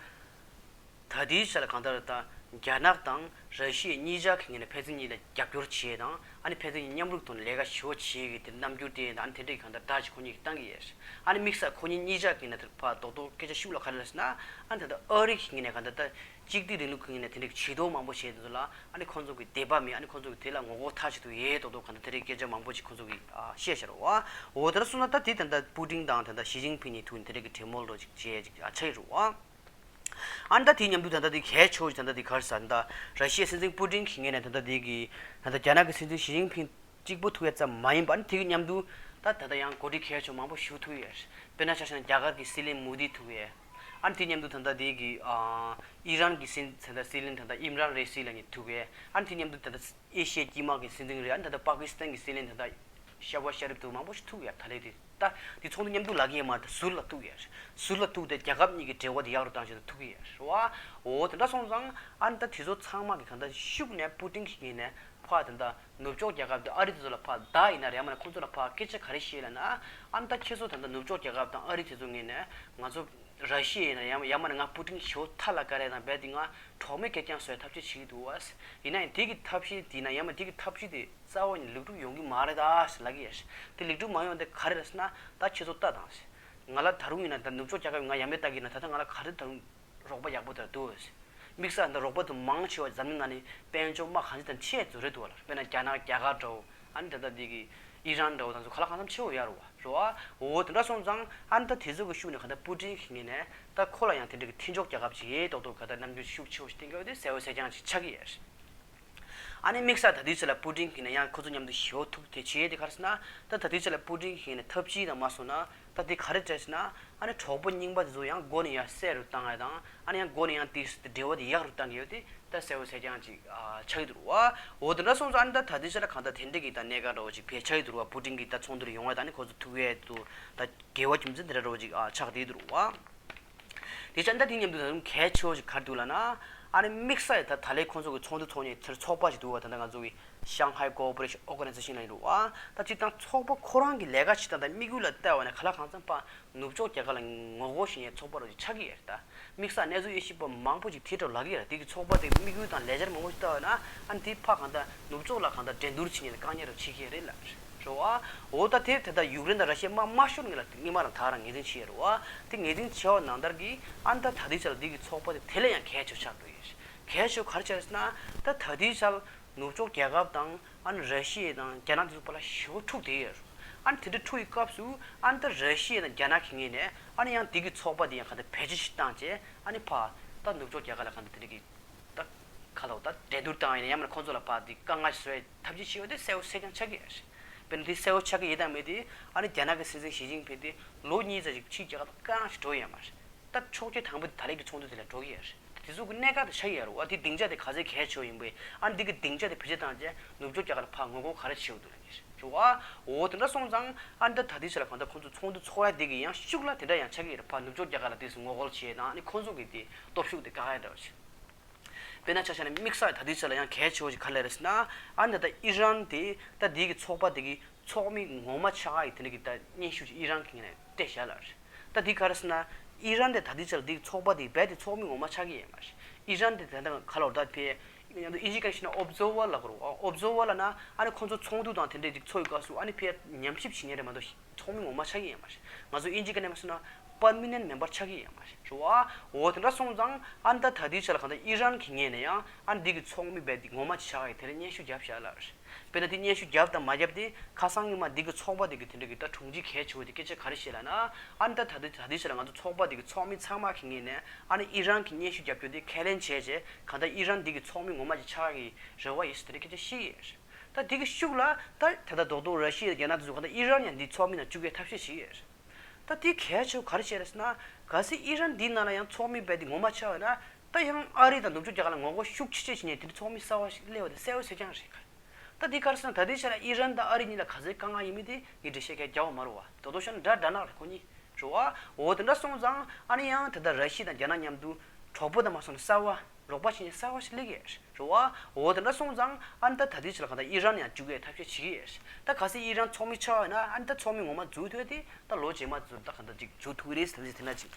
ད་ལྟའི་ཆ་ལ་གང་ལྟར་ད་རྒྱ་ནག་དང་ར་ཤི་ཡ་གཉིས་ཆ་གི་ངོས་ནས་ཕན་ཚུན་གཉིས་ལ་རྒྱབ་སྐྱོར་བྱེད་དང་ཨ་ནི་ཕན་ཚུན་གཉིས་མཉམ་རུབ་ཐོག་ནས་ལས་ཀ་ཞེ་པོ་བྱེད་ཀྱི་དེ་རྣམ་འགྱུར་དེ་ད་ཨ་ནི་དེ་འདྲའི་གང་ལྟར་བརྡ་ཅིག་ཁོ་གཉིས་ཀྱིས་བཏང་གི་ཡོད། ཨ་ནི་དམིགས་བསལ་ཁོ་གཉིས་གཉིས་ཆ་གི་ངོས་ནས་ཕར་རྡོག་རྡོག་སྐད་ཆ་ཤུགས་ལ་ག་རེ་ལབ་ཟེར་ན། ཨ་ནི་ད་ལྟ་ཨ་རི་གི་ངོས་ནས་གང་ལྟར་ད་གཅིག་སྡུད་རིང་ལུགས་ཀྱི་ངོས་ནས་དེ་འདྲའི་ཇུས་གཏོགས་མང་པོ་བྱས་དེ་ཚོ་ལ་ཨ་ནི་ཁོང་ཚོ་གི་དད་པ་མེད། ཨ་ནི་ཁོང་ཚོ་གི་དེ་ལ་ངོ་རྒོལ་མཐའ་གཅིག་ཏུ་ཡོད་མདོག་མདོག་གང་ལྟར་དེ་འདྲའི་སྐད་ཆ་མང་པོ་ཅིག་ཁོང་ཚོ་གིས་བཤད་བཞག་རེད་བ། འོ་དེ་འདྲ་སོང་ན་ད་དེ་ད་ལྟ་པུ་ཏིན་དང་ད་ལྟ་ཞི་ཅིན་ཕིང་གཉིས་ཐུག་ནས་དེ་འདྲའི་གི་གྲོས་མོལ་འདྲ་ཅིག་བྱས་ཅིག་ཆགས་ཡོད་རེད་བ། ཨ་ནི་ད་དེའི་མཉམ་དུ་ད་ལྟ་དེ་གལ་ཆེ་བ་ཞིག་ད་ལྟ་དེ་ག་རེ་ཟེར་ན། ད་ར་ཤི་ཡའི་སྲིད་འཛིན་པུ་ཏིན་གྱི་ངོས་ནས་ད་ལྟ་དེ་གི་ད་ལྟ་རྒྱ་ནག་གི་སྲིད་འཛིན་ཞི་ཅིན་ཕིང་གཅིག་པུ་ཐུག་ཡ་ཙམ་མ་ཡིན་པ། ཨ་ནི་དེ་གི་མཉམ་དུ་ད་ད་ལྟ་ཡང་འགོ་ཁྲིད་གལ་ཆེ་བ་མང་པོ་ཞིག་ཐུག་ཡོད། དཔེར་ན་ཆ་བཞག་ན་རྒྱ་གར་གྱི་སྲིད་བློན་མོ་དི་ཐུག་ཡོད། ཨ་ནི་དེ་མཉམ་དུ་ད་ལྟ་དེ་གི་ཨ་ཨི་རན་གྱི་སྲིད་ད་ལྟ་སྲིད་བློན་ད་ལྟ་ཨིམ་རན་རེ་སི་ལབ་མཁན་ཐུག་ཡོད། ཨ་ནི་དེ་མཉམ་དུ་ད་ལྟ་ཨེ་ཤི་ཡའི་དཀྱིལ་མ་གི་སྲིད་འཛིན་རེད། ཨ་ནི་ད་ལྟ་པ་ཀི་སི་ཐན་གྱི་སྲིད་བློན་ད་ལྟ་ཤ་བ་ཤ་རིབ་ཐུག་མང་པོ་ཞིག་ཐུག་ཡོད། ད་ལས་དེ་ད་དེ་ཚོགས་འདུ་མཉམ་དུ་ལབ་ཀྱི་ཡོད་མ་རེད། ཟུར་ལ་ཐུག་ཡོད། ཟུར་ལ་ཐུག་སྟེ་རྒྱལ་ཁབ་གཉིས་ཀྱི་འབྲེལ་བ་དེ་ཡག་རུ་བཏང་ཆེད་དུ་ཐུག་གི་ཡོད་རེད་བ། འོ་དེ་འདྲ་སོང་ཙང་ཨ་ནི་ད་དེ་ཚོ་ཚང་མ་གི་གང་ལྟར་ཤུགས་ནས་པུ་ཏིན་གྱི་ངོས་ནས་ཕར་ད་ལྟ་ནུབ་ཕྱོགས་རྒྱལ་ཁབ་དེ་ཨ་རི་དེ་ཚོ་ལ་ཕར་བརྡ་ཡིན་ན་རེད། ཡང་མིན་ན་ཁོང་ཚོ་ལ་ཕར་སྐད་ཆ་ག་རེ་བཤད་ལབ་ན། ཨ་ནི་ད་ཁྱེད་ཚོ་ད་ལྟ་ནུབ་ཕྱོགས་རྒྱལ་ཁབ་དང་ཨ་རི་དེ་ཚོ་ངོས་ནས་ང་ཚོ་ར་ཤི་ཡ་ཡིན་ན་ཡང་ཡང་མིན་ན་ང་པུ་ཏིན་ཞོ་ཐ་ལ་ཀ་རེ་དང་རྦད་དེ་ང་གྲོགས་མེད་གེ་རྐྱང་བཟོ་བའི་ཐབས་ཤེས་བྱེད་ཀྱི་འདུག་བ། ཡིན་ན་ཡང་དེ་གི་ཐབས་ཤེས་དེ་ཡིན་ན་ཡང་མིན་དེ་གི་ཐབས་ཤེས་དེ་རྩ་བ་ནས་ལེགས་གྲུབ་ཡོང་གི་མ་རེད་ད་ཟེར་ལབ་ཀྱི་ཡོད། དེ་ལེགས་གྲུབ་མ་ཡོང་དེ་ག་རེ་རེད་ཟེར་ན། ད་ཁྱེད་ཚོ་ལྟ་དང་ཟེར། ང་ལ་ད་རུང་ཡིན་ན་ད་ནུབ་ཕྱོགས་རྒྱལ་ཁབ་ང་ཡ་མེད་ལྟ་གི་ཡིན་ན་ད་ལྟ་ང་ལ་ག་རེ་ད་རུང་རོགས་པ་ཡག་པོ་དེ་འདུག་ཟེར། དམིགས་བསལ་ད་རོགས་པ་དེ་མང་ཆེ་བ་འཛམ་གླིང་ནང་ནས་དཔལ་འབྱོར་དམག་གང་ཅི་དང་ཆེ་ཚོ་རེད་འདུག་བ་ལ། དཔེར་ན་རྒྱ་ནག་རྒྱ་གར་འདྲ་བོ། ཨ་ནི་ད་ལྟ་འདི་གི་ཨི་རན་འདྲ་བོ་དང་ཚོ་ག་ལ་གང་འཚམ་ཆེ་བོ་ཡོད་རེད་བ། རེད་བ། འོ་དེ་འདྲ་སོང་ཙང་ཨ་ནི་ད་དེ་ཚོ་གི་ཤུགས་ནས་ག་ད་པུ་ཏིན་གྱི་ངོས་ནས་ད་ཁོ་ལ་ཡང་དེ་འདྲ་གི་མཐུན་ཕྱོགས་རྒྱལ་ཁབ་ཅིག་ཡོད་མདོག་མདོག་ག་ད་རྣམ་འགྱུར་ཤུགས་ཆེ་བོ་ཞིག་བསྟན་གྱི་ཡོད་དེ་གསལ་པོ་གསལ་རྐྱང་ཅིག་ཆགས་ཀྱི་ཡོད་རེད། ཨ་ནི་དམིགས་བསལ་ད་དུས་ཚོད་ལ་པུ་ཏིན་གྱིས་ནི་ཡང་ཁོ་ཚོ་མཉམ་དུ་ཞི་བ་ཐུག་དེ་བྱེད་ཡས་དེ་ག་རེ་ཟེར་ན། ད་ད་དུས་ཚོད་ལ་པུ་ཏིན་གྱིས་ནི་ཐབས་ཇུས་དང་མ་སོང་ན་ད་དེ་ག་རེ་སྤྲད་ཟེར་ན། ཨ་ནི་གྲོགས་པོ་རྙིང་པ་དེ་ཚོ་ཡང་སྒོ་ནས་ཡར་བསད་རུ་བཏང་ཡ་དང་། ཨ་ནི་ཡང་སྒོ་ནས་ཡང་དེ་འབྲེལ་བ་དེ་ཡག་རུ་བཏང་གི་ཡོད་དེ་ད་གསལ་བོ་གསལ་རྐྱང་ཅིག་ཨ་ཆགས་ཀྱི་འདུག་རུ་བ། འོ་དེ་འདྲ་སོང་ཙང་ཨ་ནི་ད་ད་དུས་ཚོད་ལ་གང་ལྟར་དེ་འདྲ་གི་ད་གནད་འགག་འདྲ་བོ་ཅིག་བེད་ཆགས་ཀྱི་འདུག་རུ་བ། པུ་ཏིན་གྱིས་ད་ཚོགས་འདུ་ལ་ཡོང་བ་དང་ནི་ཁོ་ཚོ་ཐུག་ཡས་དུ་ད་འགལ་བ་རྒྱུ་མཚན་དེ་འདྲ་འདྲ་བོ་ཅིག་ཨ་ཆགས་བསྡད་འདུག་རུ་བ། དེ་ཆ་འདི་དེ་མཉམ་དུ་ད་དུང་གལ་ཆེ་བ་ཞིག་ག་རེ་འདུག་ལབ་ན། ཨ་ནི་དམིགས་བསལ་ཡ་ད་ད་ལའི་ཁོང་ཚོ་གི་ཚོགས་འདུ་ཚོགས་མཁན་དེར་ཚོགས་པ་ཞིག་འདུག་བ། ད་ལྟ་ང་ཚོ་གི་Shanghai Cooperation Organization ལབ་ཡོད་རེད་བ། ད་སྤྱིར་བཏང་ཚོགས་པ་ཁོ་རང་གི་ལས་ཀ་བྱེད་སྟངས་དང་དམིགས་ཡུལ་ལ་བལྟས་པ་ན་ག་ལ་གང་འཚམ་པ་ནུབ་ཕྱོགས་རྒྱལ་ཁབ་ལ་ངོ་རྒོལ་བྱེད་མཁན་ཚོགས་པ་རུ་ཆགས་ཀྱི་ཡོད་རེད། ད་དམིགས་བསལ་གནས་ཚུལ་དབྱེ་ཞིབ་པ་མང་པོ་ཞིག་དེ་འདྲ་ལབ་ཀྱི་ཡོད་རེད། དེ་གི་ཚོགས་པ་དེ་དམིགས་ཡུལ་དང་ལས་འཆར་མང་པོ་ཞིག་བལྟས་པ་ན་ཨ་ནི་དེ་ཕ་གང་ལྟར་ནུབ་ཕྱོགས་ལ་གང་ལྟར་འགྲན་བསྡུར་བྱེད་མཁན་དང་དཀའ་ངལ་རུ་ཕྱིན་མཁན་རེད་ལབ་རེད། རེད་བ། འོ་ད་དེ་ད་ལྟ་ཡུཀ་རེན་དང་ར་ཤི་ཡ་དམག་མ་ཤོར་སྔོན་ལ་སྔོན་མ་རང་ད་རང་ངོས་འཛིན་བྱས་ཡོད་རེད་བ། དེ་ངོས་འཛིན་བྱས་པ་ནང་ལྟར་གྱི་ཨ་ནི་ད་ད་ལྟའི་ཆར་ལ་འདི་གི་ཚོགས་པ་དེ་དེ་ལས་ཡང་གལ་ཆེ་ཆགས་འགྲོ་ཡོད་རེད། གལ་ཆེ་ག་རེ་བྱས་རེད་ཟེར་ན། ད་ད་ལྟའི་ཆར་ནུབ་ཕྱོགས་རྒྱལ་ཁབ་དང་ཨ་ནི་ར་ཤི་ཡ་དང་རྒྱ་ནག་དེ་ཚོ་བར་ལ་ཞི་བ་འཁྲུག་བསྡད་ཡོད་རེད། ཨ་ནི་དེ་འདྲ་འཁྲུག་གི་སྐབས་སུ་ཨ་ནི་ད་ར་ཤི་ཡ་དང་རྒྱ་ནག་གི་ངོས་ནས་ཨ་ནི་ཡང་འདི་གི་ཚོགས་པ་དེ་ཡང་ག་ད་བེད་སྤྱོད་ཞིག་བཏང་བྱས་ཨ་ནི་ཕ་ད་ནུབ་ཕྱོགས་རྒྱལ་ཁབ་ལ་ག་ད་དེ་འདྲ་གི་ད་ག་ལ་འོ་ད་འགྲན་བསྡུར་བཏང་ཡིན་ན་ཡང་མིན་ན་ཁོང་ཚོ་ལ་ཕར་དེ་དཀའ་ངལ་བཟོ་ཡའི་ཐབས་ཇུས་བྱེད་ཡོད་དེ་གསལ་པོ་གསལ་རྐྱང་ཆགས་ཀྱི་ཡོད་རེད། དཔེར་ན་དེ་གསལ་པོ་ཆགས་ཀྱི་ཡོད་དམ་མེད་དེ་ཨ་ནི་རྒྱ་ནག་གི་སྲིད་འཛིན་ཞི་ཅིན་ཕིང་དེ་ལོ་གཉིས་ཙམ་ཞིག་ཕྱིའི་རྒྱལ་ཁབ་དཀའ་ངལ་ཞིག་འགྲོ་ཡོད་མ་རེད། ད་ཕྱོགས་ཆོས་དང་པོ་དེ་ད་ལན་གྱི་ཚོགས་འདུ་དེ་ལ་འགྲོ་གི་ཡོད་རེད། དེ་ཚོ་གི་གནད་འགག་དེ་ཆགས་ཀྱི་ཡོད་རེད་བ། དེ་སྡིངས་ཆ་དེ་ག་ཚད་གལ་ཆེ་བ་ཡིན་པས་ཨ་ནི་དེ་གི་སྡིངས་ཆ་དེ་བེད་སྤྱོད་བཏང་རྗེས་ནུབ་ཕྱོགས་རྒྱལ་ཁབ་ལ་ཕར་ངོ་རྒོལ་ག་རེ་བྱེད་དགོས་འདུག་ལབ་ནི་རེད་བ། འོ་དེ་འདྲ་སོང་ཙང་ཨ་ནི་ད་ད་ལྟའི་ཆ་ལ་གང་ལྟར་ཁོང་ཚོ་ཚོགས་འདུ་ཚོགས་ཡ་དེ་གི་ཡང་ཤུགས་ལ་དེ་འདྲ་ཡང་ཆགས་ཀྱི་ཡོད་རེད། ཕར་ནུབ་ཕྱོགས་རྒྱལ་ཁབ་ལ་དེ་ཚོ་ངོ་རྒོལ་བྱེད་དང་ཨ་ནི་ཁོང་ཚོ་གི་དེ་སྟོབས་ཤུགས་དེ་བཀག་ཡ་འདྲ་བ་ཞིག་དཔེར་ན་ཆ་བཞག་ན་དམིགས་བསལ་ད་ལྟའི་ཆ་ལ་ཡང་གལ་ཆེ་བ་ཞིག་ག་རེ་རེད་ཟེར་ན། ཨ་ནི་ད་ཨི་རན་དེ་ད་འདི་གི་ཚོགས་པ་དེ་གི་ཚོགས་མི་ངོ་མ་ཆགས་ཡི་དེ་འདྲ་གི་ད་སྙན་ཞུ་ཅིག་ཨི་རན་གྱི་ངོས་ནས་སྤྲད་བཞག་ལབ་རེད། ད་འདི་ག་རེ་ཟེར་ན། ཨི་རན་དེ་ད་ལྟའི་ཆ་ལ་འདི་གི་ཚོགས་པ་དེ་རྦད་དེ་ཚོགས་མི་ངོ་མ་ཆགས་ཀྱི་ཡོད་མ་རེད། ཨི་རན་དེ་ད་ལྟ་ག་ལ་བར་ད་ཕེ་ཡང་ད་ཨིན་ཇི་སྐད་ནས་བཤད་ན་ཨོབ་ཛར་བར་ལབ་དགོས་རེད། ཨོབ་ཛར་བར་ལབ་ན་ཨ་ནི་ཁོང་ཚོ་ཚོགས་འདུ་དང་དེ་འདྲའི་ཅིག་ཚོགས་ཡི་སྐབས་སུ་ཨ་ནི་ཕེ་ཉམས་ཞིབ་བྱེད་མཁན་རེད་མ་གཏོགས་ཚོགས་མི་ངོ་མ་ཆགས་ཀྱི་ཡོད་མ་རེད། ང་ཚོ་ཨིན་ཇི་སྐད་ནས་མ་སོང་ན་པར་མི་ནན་མེམ་བར་ཆགས་ཀྱི་ཡོད་མ་རེད། རེད་བ། འོ་དེ་འདྲ་སོང་ཙང་ཨ་ནི་ད་ད་ལྟའི་ཆ་ལ་གང་ལྟར་ཨི་རན་གྱི་ངོས་ནས་ཡང་ཨ་ནི་འདི་གི་ཚོགས་མི་རྦད་དེ་ངོ་མ་ཅིག་ཆགས་ཡི་དེ་ལ་སྙན་ཞུ་བརྒྱབ་བཞག་ལབ་རེད། དཔེར་ན་དེ་སྙན་ཞུ་བརྒྱབ་དང་མ་བརྒྱབ་དེ་ཁ་སང་སྔོན་མ་འདི་གི་ཚོགས་པ་དེ་གི་དེ་འདྲ་གི་ད་དྲུང་ཆེ་གལ་ཆེ་བོ་དེ་སྐད་ཆ་ག་རེ་བཤད་ལབ་ན། ཨ་ནི་ད་ད་ལྟའི་ད་ལྟའི་ཆ་ལ་ང་ཚོ་ཚོགས་པ་དེ་གི་ཚོགས་མི་ཚང་མ་གི་ངོས་ནས་ཨ་ནི་ཨི་རན་གྱི་སྙན་ཞུ་བརྒྱབ་རྒྱུ་དེ་ཁས་ལེན་བྱས་རྗེས་གང་ལྟར་ཨི་རན་འདི་གི་ཚོགས་མི་ངོ་མ་ཅིག་ཆགས་ཀྱི་རེ་བ་ཡོད་ཟེར་དེ་འདྲ་སྐད་ཆ་བཤད་ཡོད་རེད། ད་དེ་གི་ཤུགས་ལ་ད་ད་ལྟ་རྡོག་རྡོག་ར་ཤི་ཡ་རྒྱ་ནག་དེ་ཚོ་གང་ལྟར་ཨི་རན་ཡང་འདི་ཚོགས་མི་ནང་བཅུག་ཡའི་ཐབས་ཤེས་བྱེད་ཀྱི་ཡོད་རེད། ད་དེ་གལ་ཆེ་བ་ག་རེ་བྱས་རེད་ཟེར་ན། གལ་སྲིད་ཨི་རན་འདིའི་ནང་ལ་ཡང་ཚོགས་མི་རྦད་དེ་ངོ་མ་ཆགས་ཡོད་ན། ད་ཡང་ཨ་རི་དང་ནུབ་ཕྱོགས་རྒྱལ་ཁབ་ལ་ངོ་རྒོལ་ཤུགས་ཆེ་ཆེ་བྱེད་མཁན་དེ་འདྲ་ཚོགས་མི་གསར་བ་ཞིག་སླེབས་པ་དེ་གསལ་པོ་གསལ་རྐྱང་རེད། ད་འདི་ག་རེ་ཟེར་ན་ད་ལྟའི་ཆ་ལ་ཨི་རན་དང་ཨ་རི་གཉིས་ལ་ག་ཚོད་དཀའ་ངལ་ཡིན་མིན་དེ་ངས་འགྲེལ་བཤད་གང་རྒྱག་པ་མ་རེད་བ། དོ་དོ་ཤོར་ན་འདྲ་འདྲ་ནག་རེད་ཁོ་གཉིས། རེད་བ། འོ་དེ་འདྲ་སོང་ཙང་ཨ་ནི་ཡང་ད་ལྟ་ར་ཤི་ཡ་དང་རྒྱ་ནག་མཉམ་དུ་གྲོགས་པོ་དང་མ་སོང་ན་གསར་བ། རོགས་པ་བྱེད་མཁན་གསར་བ་ཞིག་སླེབས་ཀྱི་ཡོད་རེད་བ། འོ་དེ་འདྲ་སོང་ཙང་ཨ་ནི་ད་ད་ལྟའི་ཆ་ལ་གང་ལྟར་ཨི་རན་ཡང་བཅུག་ཡའི་ཐབས་ཤེས་བྱེད་ཀྱི་ཡོད་རེད། ད་གལ་སྲིད་ཨི་རན་ཚོགས་མི་ཆགས་ཡོད་ན་ཨ་ནི་ད་ཚོགས་མི་ངོ་མ་འཛུལ་ཐུབ་ཡ་དེ་ད་ལོ་རྗེས་མ་ཚོ་ད་གང་ལྟར་ཅིག་འཛུལ་ཐུབ་ཀྱི་རེད་ཟེར་ནས་དེ་འདྲ་ཅིག་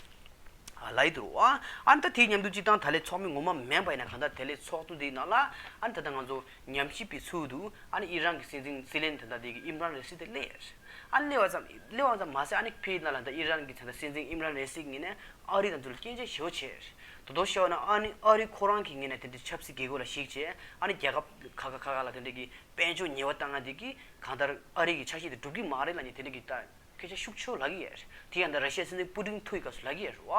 ལབ་ཀྱི་འདུག་རེད་བ། ཨ་ནི་ད་དེའི་མཉམ་དུ་སྤྱིར་བཏང་ད་ལན་ཚོགས་མི་ངོ་མ་མིན་པ་ཡིན་ན་གང་ལྟར་དེ་ལས་ཚོགས་འདུ་འདིའི་ནང་ལ་ཨ་ནི་ད་ལྟ་ང་ཚོ་ཉམས་ཞིབ་པའི་ཚུལ་དུ་ཨ་ནི་ཨི་རན་གྱི་སྲིད་འཛིན་སྲིད་བློན་དེ་འདྲ་དེ་གི་ཨིམ་རན་ར་ཤིད་དེ་སླེབས་ཡོད་རེད། ཨ་ནི་སླེབས་པ་ཙམ་སླེབས་པ་ཙམ་མ་ཟད་ཨ་ནི་ཕིའི་ནང་ལ་ད་ཨི་རན་གྱི་ད་ལྟ་སྲིད་འཛིན་ཨིམ་རན་ར་ཤིད་ངོས་ནས་ཨ་རི་དང་མཉམ་དུ་སྐད་ཆ་ཞེ་པོ་བྱས་རེད། དོ་དོ་ཤོར་ན་ཨ་ནི་ཨ་རི་ཁོ་རང་གི་ངོས་ནས་དེ་འདྲའི་ཆབ་སྲིད་རྒྱལ་ཁབ་ལ་གཞིགས་བྱས་ཨ་ནི་རྒྱལ་ཁབ་ཁག་ཁག་ཁག་ཁག་ལ་དེ་འདྲའི་གི་དཔལ་འབྱོར་ཉེས་པ་བཏང་ཡ་དེ་གིས་གང་ལྟར་ཨ་རི་གི་ཆ་ཤས་དེ་འགྲུབ་ཀྱི་མ་རེད་ལབ་ནས་དེ་འདྲའི་གི་ད་སྐད་ཆ་ཤུགས་ཆེ་ལབ་ཀྱི་ཡོད་རེད། དེ་ཡང་ད་ར་ཤི་ཡ་སྲིད་འཛིན་པུ་ཏིན་ཐུག་ཡི་སྐབས་སུ་ལབ་ཀྱི་ཡོད་རེད་བ།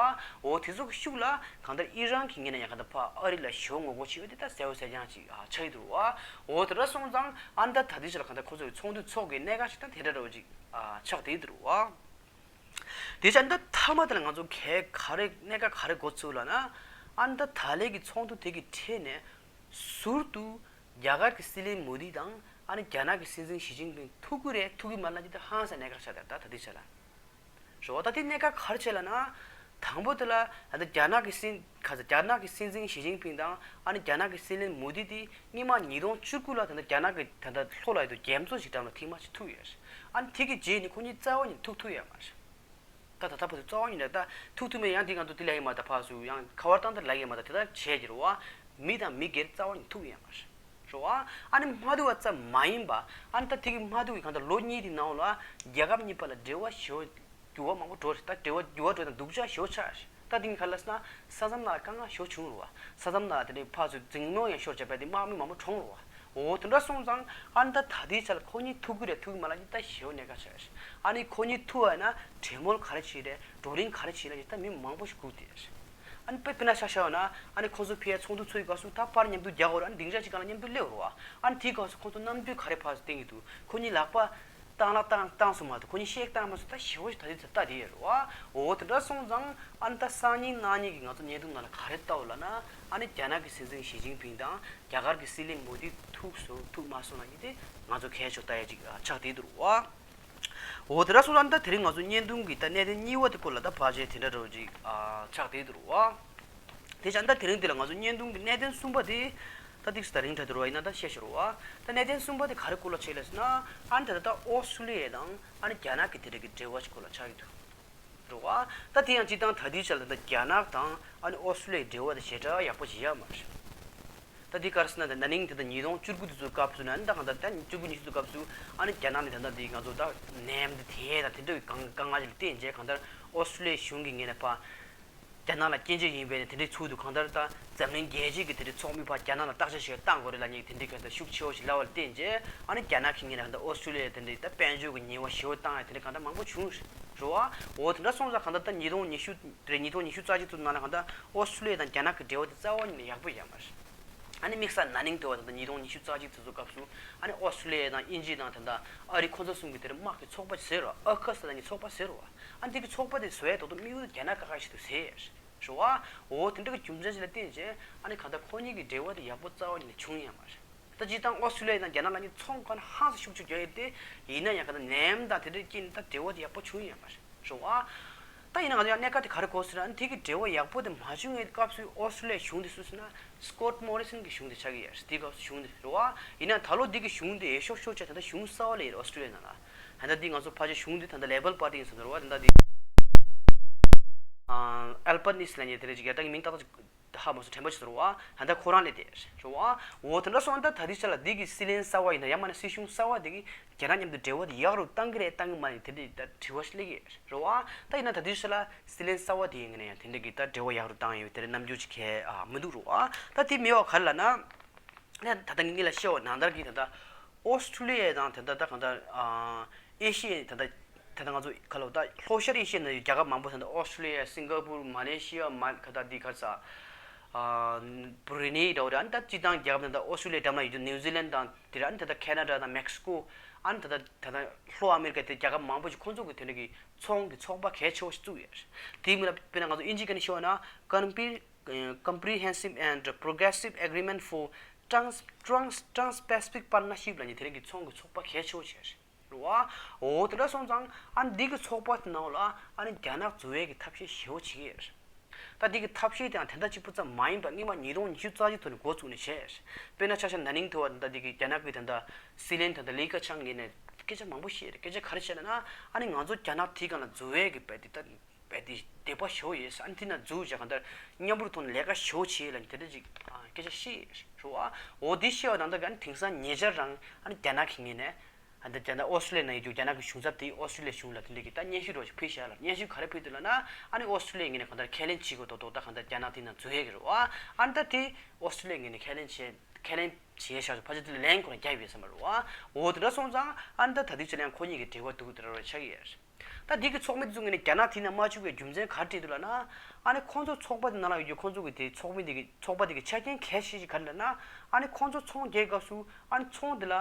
འོ་དེ་ཚོ་གི་ཤུགས་ལ་གང་ལྟར་ཨི་རན་གྱི་ངོས་ནས་ཡང་གང་ལྟར་ཕར་ཨ་རི་ལ་ཞེ་པོ་ངོ་རྒོལ་བྱེད་ཡོད་དེ་ད་གསལ་པོ་གསལ་རྐྱང་ཅིག་ཨ་ཆགས་ཀྱི་འདུག་རེད་བ། འོ་དེ་འདྲ་སོང་ཙང་ཨ་ནི་ད་ད་ལྟའི་ཆ་ལ་གང་ལྟར་ཁོ་ཚོ་གི་ཚོགས་འདུ་ཚོགས་ཀྱི་གནད་འགག་ཅིག་ད་དེ་འདྲ་འདྲ་བོ་ཅིག་ཨ་ཆགས་བསྡད་ཀྱི་འདུག་རེད་བ། དེ་ཆ་ཨ་ནི་ད་མཐའ་མ་དེ་ལ་ང་ཚོ་གལ་ག་རེ་གནད་འགག་ག་རེ་འགོ་ཚུགས་ལབ་ན། ཨ་ནི་ད་ད་ལན་གྱི་ཚོགས་འདུ་དེ་གི་གྲས་ནས་ཟུར་དུ་རྒྱ་གར་གྱི་སྲིད་བློན་མོ་དི་དང་ཨ་ནི་རྒྱ་ནག་གི་སྲིད་འཛིན་ཞི་ཅིན་ཕིང་ཐུག་གི་རེད་ཐུག་གི་མ་རེད་ལབ་ཀྱི་དེ་ཧང་སང་གནད་འགག་ཆགས་བསྡད་ད་ད་ལྟའི་ཆ་ལ། རེད་བ། ད་དེ་གནད་འགག་ག་རེ་བྱས་ལབ་ན། དང་པོ་དེ་ལ་ད་ལྟ་རྒྱ་ནག་གི་སྲིད་ག་ས་རྒྱ་ནག་གི་སྲིད་འཛིན་ཞི་ཅིན་ཕིང་དང་ཨ་ནི་རྒྱ་ནག་གི་སྲིད་བློན་མོ་དི་དེ་སྔོན་མ་ཉིས་སྟོང་བཅུ་དགུ་ལ་ད་ལྟ་རྒྱ་ནག་གི་ད་ལྟ་ལྷོ་ལ་ཡོད་དུས་རྒྱ་མཚོ་ཞིག་འགྲམ་ལ་ཐེངས་མ་གཅིག་ཐུག་ཡོད་རེད། ཨ་ནི་དེ་གི་རྗེས་ནས་ཁོ་གཉིས་རྩ་བ་ཉིད་ཐུག་ཐུབ་ཡོད་མ་རེད། ད་ད་ལྟ་བར་དུ་རྩ་བ་ཉིད་ནས་ད་ཐུག་ཐུབ་མེད་ཡང་དེ་གང་དུ་དེ་ལ་ཡིན་མ་ད་ཕར་སུ་ཡང་ཁ་བར་བཏང་དེ་ལ་ཡིན་མ་ད་དེ་ལྟར་བྱས་ཀྱི་རེད་བ། མི་དང་མི་སྒེར་རྩ་བ་ཉིད་ཐུག་ཡོད་མ་རེད། རེད་བ། ཨ་ནི་མ་འདུག་བ་ཙམ་མ་ཡིན་པ། ཨ་ནི་ད་དེ་གི་མ་འདུག་གི་གང་ལྟར་ལོ་གཉིས་དེ་ནང་ལ་རྒྱལ་ཁབ་གཉིས་བར་ལ་འབྲེལ་བ་ཞེ་པོ་འགྱུར་བ་མང་པོ་འགྲོ་རེད། ད་འབྲེལ་བ་འགྱུར་བ་འགྲོ་དང་སྡུག་ཅག་ཞེ་པོ་ཆགས་རེད། ད་དེ་གི་ག་ལ་ཟེར་ན་ས་མཚམས་ནང་ལ་དཀའ་ངལ་ཞེ་པོ་བྱུང་རེད་བ། ས་མཚམས་ནང་ལ་དེ་འདྲའི་ཕར་ཚུར་འཛིང་མོ་ཡང་ཤོར་བྱས་པ་དེ་དམག་མི་མང་པོ་གྲོངས་རེད་བ། འོ་དེ་འདྲ་སོང་ཙང་ཨ་ནི་ད་ད་ལྟའི་ཆ་ལ་ཁོ་གཉིས་ཐུག་གི་རེད་ཐུག་གི་མ་རེད་ད་ཞེ་པོ་གནད་འགག་ཆགས་རེད། ཨ་ནི་ཁོ་གཉིས་ཐུག་པ་ཡིན་ན་གྲོས་མོལ་ག་རེ་བྱེད་རེད། བགྲོ་གླེང་ག་རེ་བྱེད་ལབ་ཀྱི་ད་མི་མང་པོ་ཞིག་སྒུག་བསྡད་རེད། ཨ་ནི་དཔེ་དཔེར་ན་ཆ་བཞག་ན་ཨ་ནི་ཁོང་ཚོ་ཕི་ཡ་ཚོགས་འདུ་ཚོགས་ཡི་སྐབས་སུ་ད་ཕར་མཉམ་དུ་རྒྱག་དགོས་རེད། ཨ་ནི་སྡིངས་ཆ་གཅིག་སྒང་ལ་མཉམ་དུ་སླེབས་དགོས་རེད་བ། ཨ་ནི་དེའི་སྐབས་སུ་ཁོང་ཚོ་རྣམ་འགྱུར་ག་རེ་ཕར་སྟོན་གྱི་འདུག་ཁོ་གཉིས་ལག་པ་བཏང་ལ་བཏང་བཏང་སོང་མ་གཏོགས་ཁོ་གཉིས་གཤེགས་བཏང་མ་སོང་། ད་ཞེ་པོ་ཞིག་ད་དུས་ཚོད་ལྟ་དེ་ཡོད་རེད་བ། འོ་དེ་འདྲ་སོང་ཙང་ཨ་ནི་ད་སང་ཉིན་གནངས་ཉིན་གྱི་ང་ཚོ་བརྙན་ཐུང་ནང་ལ་ག་རེ་ལྟ་བ་ལབ་ན། ཨ་ནི་རྒྱ་ནག་གི་སྲིད་འཛིན་ཞི་ཅིན་ཕིང་དང་རྒྱ་གར་གྱི་སྲིད་བློན་མོ་དི་ཐུག་སོང་ཐུག་མ་སོང་ལབ་མཁན་དེ་ང་ཚོ་གལ་ཆེ་ཤོས་ལྟ་ཡ་ཅིག་ཆགས་བསྡད་འདུག་རེད་བ། འོ་དེ་འདྲ་སོང་ཙང་ད་དེ་རིང་ང་ཚོ་བརྙན་ཐུང་གི་ད་གནད་དོན་གཉིས་པ་དེ་སྐོར་ལ་ད་ཕལ་ཆེར་དེ་འདྲ་འདྲ་བོ་ཅིག་ཆགས་བསྡད་འདུག་རེད་བ། དེ་བྱས་ད་དེ་རིང་འདི་ལ་ང་ཚོ་བརྙན་ཐུང་གི་གནད་དོན་གསུམ་པ་དེ་ད་ཏིག་ཙམ་ད་རིང་ད་དུ་རུ་བ་ཡིན་ན་ད་བཤད་ཤོར་བ། ད་གནད་དོན་གསུམ་པ་དེ་ག་རེ་སྐོར་ལ་བྱས་ལབ་ཟེར་ན། ཨ་ནི་ད་ལྟ་ད་ཨོ་སི་ཀྲུ་ལི་ཡ་དང་ཨ་ནི་རྒྱ་ནག་གི་དེ་འདྲ་གི་འབྲེལ་བ་ཞིག་སྐོར་ལ་ཆགས་ཀྱི་འདུག་རེད་བ། ད་དེ་ཡང་སྤྱིར་བཏང་ད་ལྟའི་ཆ་ལ་ད་རྒྱ་ནག་དང་ཨ་ནི་ཨོ་སི་ཀྲུ་ལི་ཡའི་འབྲེལ་བ་དེ་ཞེ་དྲག་ཡག་པོ་ཞིག་ཡོད་མ་རེད། ད་འདི་ག་རེ་ཟེར་ན་ད་ན་ནིང་དེ་ད་ཉིས་སྟོང་བཅུ་དགུ་དེ་ཚོའི་སྐབས་སུ་ན་ད་གང་ལྟར་ད་བཅུ་དགུ་ཉི་ཤུ་དེ་ཚོའི་སྐབས་སུ་ཨ་ནི་རྒྱ་ནག་ནས་ད་ལྟ་འདི་ང་ཚོ་ད་ནད་ཡམས་འདི་དེ་ད་དེ་འདྲ་གི་དཀའ་དཀའ་ངལ་ཞིག་ལ་བརྟེན་བྱས་གང་ལྟར་ཨོ་སི་ཀྲུ་ལི་ཡའི་གཞུང་གི་ངོས་ནས་ཕར་རྒྱ་ནག་ལ་སྐྱོན་བརྗོད་ཡིན་པས་ནས་དེ་འདྲའི་ཚུལ་དུ་གང་ལྟར་ད་འཛམ་གླིང་རྒྱལ་སྤྱི་གི་དེ་འདྲའི་ཚོགས་མི་ཕར་རྒྱ་ནག་ལ་བརྟག་དཔྱད་ཞིག་བཏང་དགོས་རེད་ལབ་མཁན་གྱི་དེ་འདྲའི་གང་ལྟར་ཤུགས་ཆེ་བོ་ཞིག་ལབ་པ་ལ་བརྟེན་བྱས་ཨ་ནི་རྒྱ་ནག་གི་ངོས་ནས་གང་ལྟར་ཨོ་སི་ཀྲུ་ལི་ཡ་དེ་འདྲའི་ད་དཔལ་འབྱོར་གྱི་ཉེས་པ་ཞེ་པོ་བཏང་ཡ་དེ་འདྲ་གང་ལྟར་མང་པོ་བྱུང་རེད་བ། འོ་དེ་འདྲ་སོང་ཙང་གང་ལྟར་ད་ཉིས་སྟོང་ཉི་ཤུ་རེད། ཉིས་སྟོང་ཉི་ཤུ་རྩ་གཅིག་ཚོའི་ནང་ལ་གང་ལྟར་ཨོ་སི་ཀྲུ་ལི་ཡ་དང་རྒྱ་ནག་གི་འབྲེལ་བ་དེ་རྩ་བ་ཉིད་ནས་ཡག་པོ་ཡོད་མ་རེད། ཨ་ནི་དམིགས་བསལ་ན་ནིང་དུ་བ་དང་ཉིས་སྟོང་ཉི་ཤུ་རྩ་གཅིག་དེ་ཚོ་སྐབས་སུ་ཨ་ནི་ཨོ་སི་ཀྲུ་ལི་ཡ་དང་དབྱིན་ཇི་དང་ད་ལྟ་ཨ་རི་ཁོ་ཚོ་གསུམ་གྱི་དེར་དམག་གི་ཚོགས་པ་ཟེར་རོ། ཨ་ཁ་ས་ལ་ནི་ཚོགས་པ་ཟེར་རོ། ཨ་འདི་གི་ཚོགས་པ་དེ་བཟོ་ཡ་ད་དུང་དམིགས་ཡུལ་རྒྱ་ནག་ཁ་ཁ་ཞིག་ཏུ་ཟེར་རེད་བ། འོ་དེ་འདྲ་གི་རྒྱུ་མཚན་ཞིག་ལ་བརྟེན་བྱས་ཨ་ནི་གང་ལྟར་ཁོ་གཉིས་ཀྱི་འབྲེལ་བ་དེ་ཡག་པོ་རྩ་བ་ཉིད་ནས་བྱུང་ཡོད་མ་རེད། ད་སྤྱིར་བཏང་ཨོ་སི་ཀྲུ་ལི་ཡ་དང་རྒྱ་ནག་ལ་ནི་ཚོང་གང་ཧང་སང་ཤུགས་ཆེ་རྒྱག་ཡོད་དེ། ཡིན་ན་ཡང་གང་ལྟར་ནད་ཡམས་དང་དེ་འདྲའི་རྐྱེན་ད་འབྲེལ་བ་དེ་ཡག་པོ་བྱུང་ཡོད་མ་རེད། རེད་བ། ད་ཡིན་ན་ང་ཚོ་ཡང་གནད་འགག་དེ་ག་རེ་གོ་ཟེར་ན་དེ་གི་འབྲེལ་བ་ཡག་པོ་དེ་མ་བྱུང་བའི་སྐབས་སུ་ཨོ་སི་ཀྲུ་ལི་ཡའི་གཞུང་དེ་སུ་ཟེར་ན་སི་ཀོཊ་མོ་རི་སན་གྱི་གཞུང་དེ་ཆགས་ཀྱི་ཡོད་རེད། དེའི་སྐབས་སུ་གཞུང་དེ་རེད་བ། ཡིན་ན་ད་ལོ་འདི་གི་གཞུང་དེ་ཡག་ཤོས་ཤོས་ཆགས་ད་ལྟ་གཞུང་གསར་བ་སླེབས་ཡོད་རེད་ཨོ་སི་ཀྲུ་ལི་ཡའི་ནང་ལ། ད་ལྟ་འདི་ང་ཚོ་ཕལ་ཆེར་གཞུང་འདི་ད་ལྟ་ལེ་བར་པར་ཊི་ཡིན་ཟེར་འདུག་རེད་བ། ད་ལྟ་འདི་ཨལ་པ་ནི་སི་ལབ་མཁན་དེ་འདྲ་ཅིག་ཡོད། ད་ངས་མིང་ཏག་ཏག་ཅིག་ཧ་མ་སོང་། དྲན་པ་ཅིག་ཟེར་བ། ད་ལྟ་ཁོ་རང་ལས་དེ་རེད་བ། འོ་དེ་འདྲ་སོང་ད་ད་ལྟའི་ཆ་ལ་འདི་གི་སྲིད་བློན་གསར་བ་ཡིན་ན་ཡང་མིན་ན་སྲིད་གཞུང་གསར་བ་འདི་གིས་རྒྱ་ནག་མཉམ་དུ་འབྲེལ་བ་དེ་ཡག་རུ་བཏང་གི་རེད་བཏང་གི་མ་རེད་དེ་འདྲའི་ད་དྲི་བ་ཞིག་སླེབས་ཀྱི་རེད་བ། ད་ཡིན་ན་ད་ལྟའི་ཆ་ལ་སྲིད་བློན་གསར་བ་དེ་ཡིན་ན་ཡང་དེ་འདྲ་གི་ད་འབྲེལ་བ་ཡག་རུ་བཏང་ཡོད་དེ་འདྲ་རྣམ་འགྱུར་ཅིག་གས་ཨ་མི་འདུག་རེད་བ། ད་དེ་མེད་པ་ག་རེ་ལབ་ན། ད་ད་ལྟ་ངས་ལ་བཤད་པ་ནང་ལྟར་གྱི་ད་ལྟ་ཨོ་སི་ཀྲུ་ལི་ཡ་དང་ད་ལྟ་ད་གང་ལྟར་ཨ་ཨེ་ཤི་ཡའི་ད་ལྟ་ད་ལྟ་ང་ཚོ་ག་ལ་ད་ལྷོ་ཤར་ཨེ་ཤི་ཡའི་ནང་ཡོད་རྒྱལ་ཁབ་མང་པོ་ད་ལྟ་ཨོ་སི་ཀྲུ་ལི་ཡ། སིང་ག་པུར། མ་ལེ་ཤི་ཡ། མ་ག་ད་འདི་ག་ས་ཨ་བྷུ་རུ་ནེ་འདྲ་བོ་རེད། ཨ་ནི་ད་སྤྱིར་བཏང་རྒྱལ་ཁབ་ད་ལྟ་ཨོ་སི་ཀྲུ་ལི་ཡ་འགྲམ་ལ་ཡོད་དུས་ནིའུ་ཛི་ལན་དང་དེ་ར། ཨ་ནི་ད་ལྟ་ཁེ་ན་ཌ་དང་མེག་སི་ཀོ། ཨ་ནི་ད་ལྟ་ད་ལྟ་ལྷོ་ཨ་མེ་རི་ཀ་དེ་རྒྱལ་ཁབ་མང་པོ་ཞིག་ཁོང་ཚོ་གི་དེ་འདྲ་གི་ཚོང་གི་ཚོགས་པ་གལ་ཆེ་བོ་ཞིག་བཙུགས་ཡོད་རེད། དེའི་མིང་ལ་དཔེར་ན་ང་ཚོ་དབྱིན་ཇིའི་སྐད་ནས་ཤོད་ན་ཀམ་པི Comprehensive and Progressive Agreement for Trans Trans Trans-Pacific Partnership ལབ་མཁན་དེ་རིང་གི་ཚོང་གི་ཚོགས་པ་གལ་ཆེ་བོ་ཞིག་རེད་བ། འོ་དེ་འདྲ་སོང་ཙང་ཨ་ནི་འདི་གི་ཚོགས་པ་དེ་ནང་ལ་ཨ་ནི་རྒྱ་ནག་འཛུལ་ཡས་ཀྱི་ཐབས་ཤེས་ཞེ་བོ་བྱེད་ཀྱི་ཡོད་རེད། ད་འདི་གི་ཐབས་ཤེས་དེའང་དེ་འདྲ་གཅིག་པུ་ཙམ་མ་ཡིན་པ་སྔོན་མ་ཉིས་སྟོང་ཉི་ཤུ་རྩ་གཅིག་ཐོག་ནས་འགོ་བཙུགས་ནས་བྱས་རེད། དཔེར་ན་ཆ་བཞག་ན་ན་ནིང་དུ་བ་ད་ལྟ་འདི་གི་རྒྱ་ནག་གི་ད་ལྟ་སྲིད་བློན་ད་ལྟ་ལི་ཁེ་ཆང་ངོས་ནས་སྐད་ཆ་མང་པོ་བཤད་རེད། སྐད་ཆ་ག་རེ་བཤད་ལབ་ན་ཨ་ནི་ང་ཚོ་རྒྱ་ནག་དེའི་སྒང་ལ་འཛུལ་ཡས་ཀྱི་རྦད་དེ་ད། རྦད་དེ་དད་པ་ཞེ་པོ་ཡོད་ས། ཨ་ནི་དེ་ན་འཛུལ་བྱས་གང་ལྟར་མཉམ་པོ་ཐོག་ནས་ལས་ཀ་ཞེ་པོ་བྱེད་ལ་དེ་འདྲ་ཅིག་ཨ་སྐད་ཆ་བཤད་རེད་བ། འོ་དེ་བཤད་པ་དང་ད་ག་ཨ་ནི་དེང་སང་ཉེ་ཆར་རང་ཨ་ནི་རྒྱ་ནག་གི་ངོས་ནས་ཨ་ནི་རྒྱ་ནག་ཨོ་སི་ཀྲུ་ལི་ཡ་ན་ཡོད་རྒྱུ་རྒྱ་ནག་གི་གཞུང་ཚབ་དེ་ཨོ་སི་ཀྲུ་ལི་ཡ་གཞུང་ལ་དེ་འདྲ་གི་ད་སྙན་ཞུ་འདྲ་བོ་ཞིག་ཕུལ་བཞག་ལ། སྙན་ཞུ་ག་རེ་ཕུལ་འདུག་ལབ་ན་ཨ་ནི་ཨོ་སི་ཀྲུ་ལི་ཡའི་ངོས་ནས་གང་ལྟར་ཁས་ལེན་བྱེད་དགོས་ཏོག་ཏོག་ད་གང་ལྟར་རྒྱ་ནག་དེ་ན་འཛུལ་ཡས་ཀྱི་རེད་བ། ཨ་ནི་ད་དེ་ཨོ་སི་ཀྲུ་ལི་ཡའི་ངོས་ནས་ཁས་ལེན་བྱས་ཁས་ལེན་བྱས་བཞག་ཆོག་ཕལ་ཆེར་དེ་ལ་ལན་ཁོ་རང་རྒྱབ་ཡོད་ས་མ་རེད་བ། འོ་དེ་འདྲ་སོང་ཙང་ཨ་ནི་ད་ད་དུས་ཚོད་ལ་ཡང་ཁོ་གཉིས་ཀྱི་འབྲེལ་བ་འདུག་དེ་འདྲ་བ་ཆགས་ཀྱི་ཡོད་རེད། ད་འདི་གི་ཚོགས་མི་དེ་ཚོ་ངོས་ནས་རྒྱ་ནག་དེ་ན་མ་བཅུག་པའི་རྒྱུ་མཚན་ག་རེ་བྲིས་འདུག་ལབ་ན། ཨ་ནི་ཁོང་ཚོ་ཚོགས་པ་དེ་ནང་ལ་ཡོད་རྒྱུ་ཁོང་ཚོ་གི་དེ་ཚོགས་མི་དེ་གི་ཚོགས་པ་དེ་གི་ཆ་རྐྱེན་གལ་ཆེ་ཤོས་ག་རེ་ལབ་ན། ཨ་ནི་ཁོང་ཚོ་ཚོང་རྒྱག་སྐབས་སུ་ཨ་ནི་ཚོང་དེ་ལ་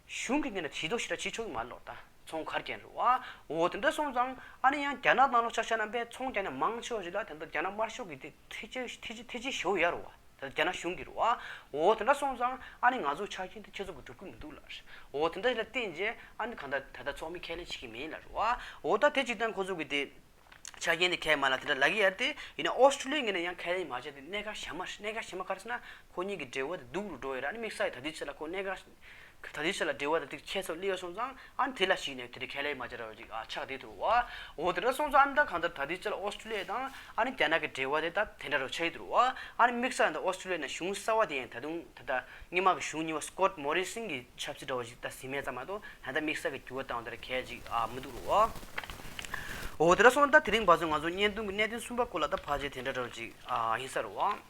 གཞུང་གི་ངོས་ནས་ཇུས་གཏོགས་ཞེ་དྲག་བྱེད་ཆོག་གི་མ་རེད་ལོ། ད་ཚོང་ག་རེ་རྐྱེན་རེད་བ། འོ་དེ་འདྲ་སོང་ཙང་ཨ་ནི་ཡང་རྒྱ་ནག་ནང་ལོགས་ཆ་བཞག་ན་དཔེ་ཚོང་རྒྱག་ནས་མང་ཆེ་བ་ཞིག་ལ་དེ་འདྲ་རྒྱ་ནག་དམར་ཤོག་གི་དེ་ཐེ་ཇུས་ཐེ་ཇུས་ཐེ་ཇུས་ཞེ་པོ་ཡོད་རེད་བ། ད་རྒྱ་ནག་གཞུང་གི་རེད་བ། འོ་དེ་འདྲ་སོང་ཙང་ཨ་ནི་ང་ཚོ་ཆ་རྐྱེན་དེ་ཁྱེད་ཚོ་གི་སྒྲུབ་ཀྱི་མི་འདུག་ལ། འོ་དེ་འདྲ་ལ་བརྟེན་རྗེས་ཨ་ནི་གང་ལྟར་ད་ལྟ་ཚོགས་མི་ཁས་ལེན་བྱེད་ཀྱི་མིན་ལ་རེད་བ། འོ་ད་དེ་སྤྱིར་བཏང་ཁོ་ཚོ་གི་དེ་ཆ་རྐྱེན་དེ་ཁས་མ་ལ་དེ་འདྲ་ལབ་ཀྱི་ཡོད་རེད་དེ། ཡིན་ན་ཨོ་སི་ཀྲུ་ལི་ཡའི་ངོས་ནས་ཡང་ཁས་ལེན་མ་བྱས་དེ་གནད་འགག་གཞན་མ་རེད། གནད་འགག་གཞན་མ་ག་རེ་ཟེར་ན་ཁོ་གཉིས་ཀྱི་འབྲེལ་བ་དེ་སྡུག་རུ་འགྲོ་ཡོད་རེད། ཨ་ནི་དམིགས་བསལ་ད་ལྟའི་ཆ་ལ་ཁོ་གནད་འགག་ད་ལྟའི་ཆ་ལ་འབྲེལ་བ་དང་ཏིག་ཁྱད་མཚར་སླེབས་ཡོད་སོང་ཙང་ཨ་ནི་དེ་ལ་གཞིགས་ནས་དེ་འདྲའི་ཁས་ལེན་མ་བྱས་ར་བ་ཅིག་ཨ་ཆགས་བསྡད་འདུག་བ། འོ་དེ་འདྲ་སོང་ཙང་ཨ་ནི་ད་གང་ལྟར་ད་ལྟའི་ཆ་ལ་ཨོ་སི་ཀྲུ་ལི་ཡ་དང་ཨ་ནི་རྒྱ་ནག་གི་འབྲེལ་བ་དེ་ད་དེ་འདྲ་རུ་ཆགས་ཀྱི་འདུག་བ། ཨ་ནི་དམིགས་བསལ་ད་ཨོ་སི་ཀྲུ་ལི་ཡ་ནང་གཞུང་གསར་བ་དེ་ཡང་ད་དུང་ད་ལྟ་སྔོན་མ་གི་གཞུང་གཉིས་པ་སི་ཀོཊ་མོ་རི་སན་གྱི་ཆབ་སྲིད་འདྲ་བ་ཞིག་ད་ཟིན་མེད་ཙམ་མ་གཏོགས་ད་ལྟ་དམིགས་བསལ་གྱི་འགྱུར་བ་བཏང་བ་དེ་འདྲ་གལ་ཅིག་ཨ་མི་འདུག་རུ་བ། འོ་དེ་འདྲ་སོང་ད་དེ་རིང་བར་དུ་ང་ཚོ་བརྙན་ཐུང་གི་གནད་དོན་གསུམ་པ་སྐོར་ལ་ད་ཕལ་ཆེར་དེ་འདྲ་རུ་ཅིག་ཨ་ཡིན་ས་རུ་བ།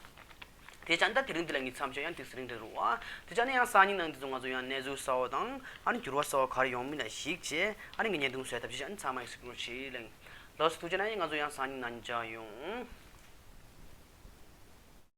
དེ་ཙང་ད་དེ་རིང་འདི་ལ་ངས་མཚམས་སྦྱོར་ཡང་ཏིག་ཙམ་རིང་དུ་རུང་བ། དེ་ཙང་ནས་ཡང་སང་ཉིན་ནང་འདི་ཚོ་ང་ཚོ་ཡང་གནས་ཚུལ་གསར་བ་དང་ཨ་ནི་འགྱུར་བ་གསར་བ་ག་རེ་ཡོང་མིན་ལ་གཞིགས་བྱས་ཨ་ནི་ངས་བརྙན་ཐུང་བཟོས་ཐབས་ཤེས་བྱས། ཨ་ནི་ཚང་མ་ཡིག་སྐྱོར་བྱེད་ལེ། ལགས་སོ། ཐུགས་རྗེ་གནང་། ང་ཚོ་ཡང་སང་ཉིན་ནང་མཇལ་ཡོང་།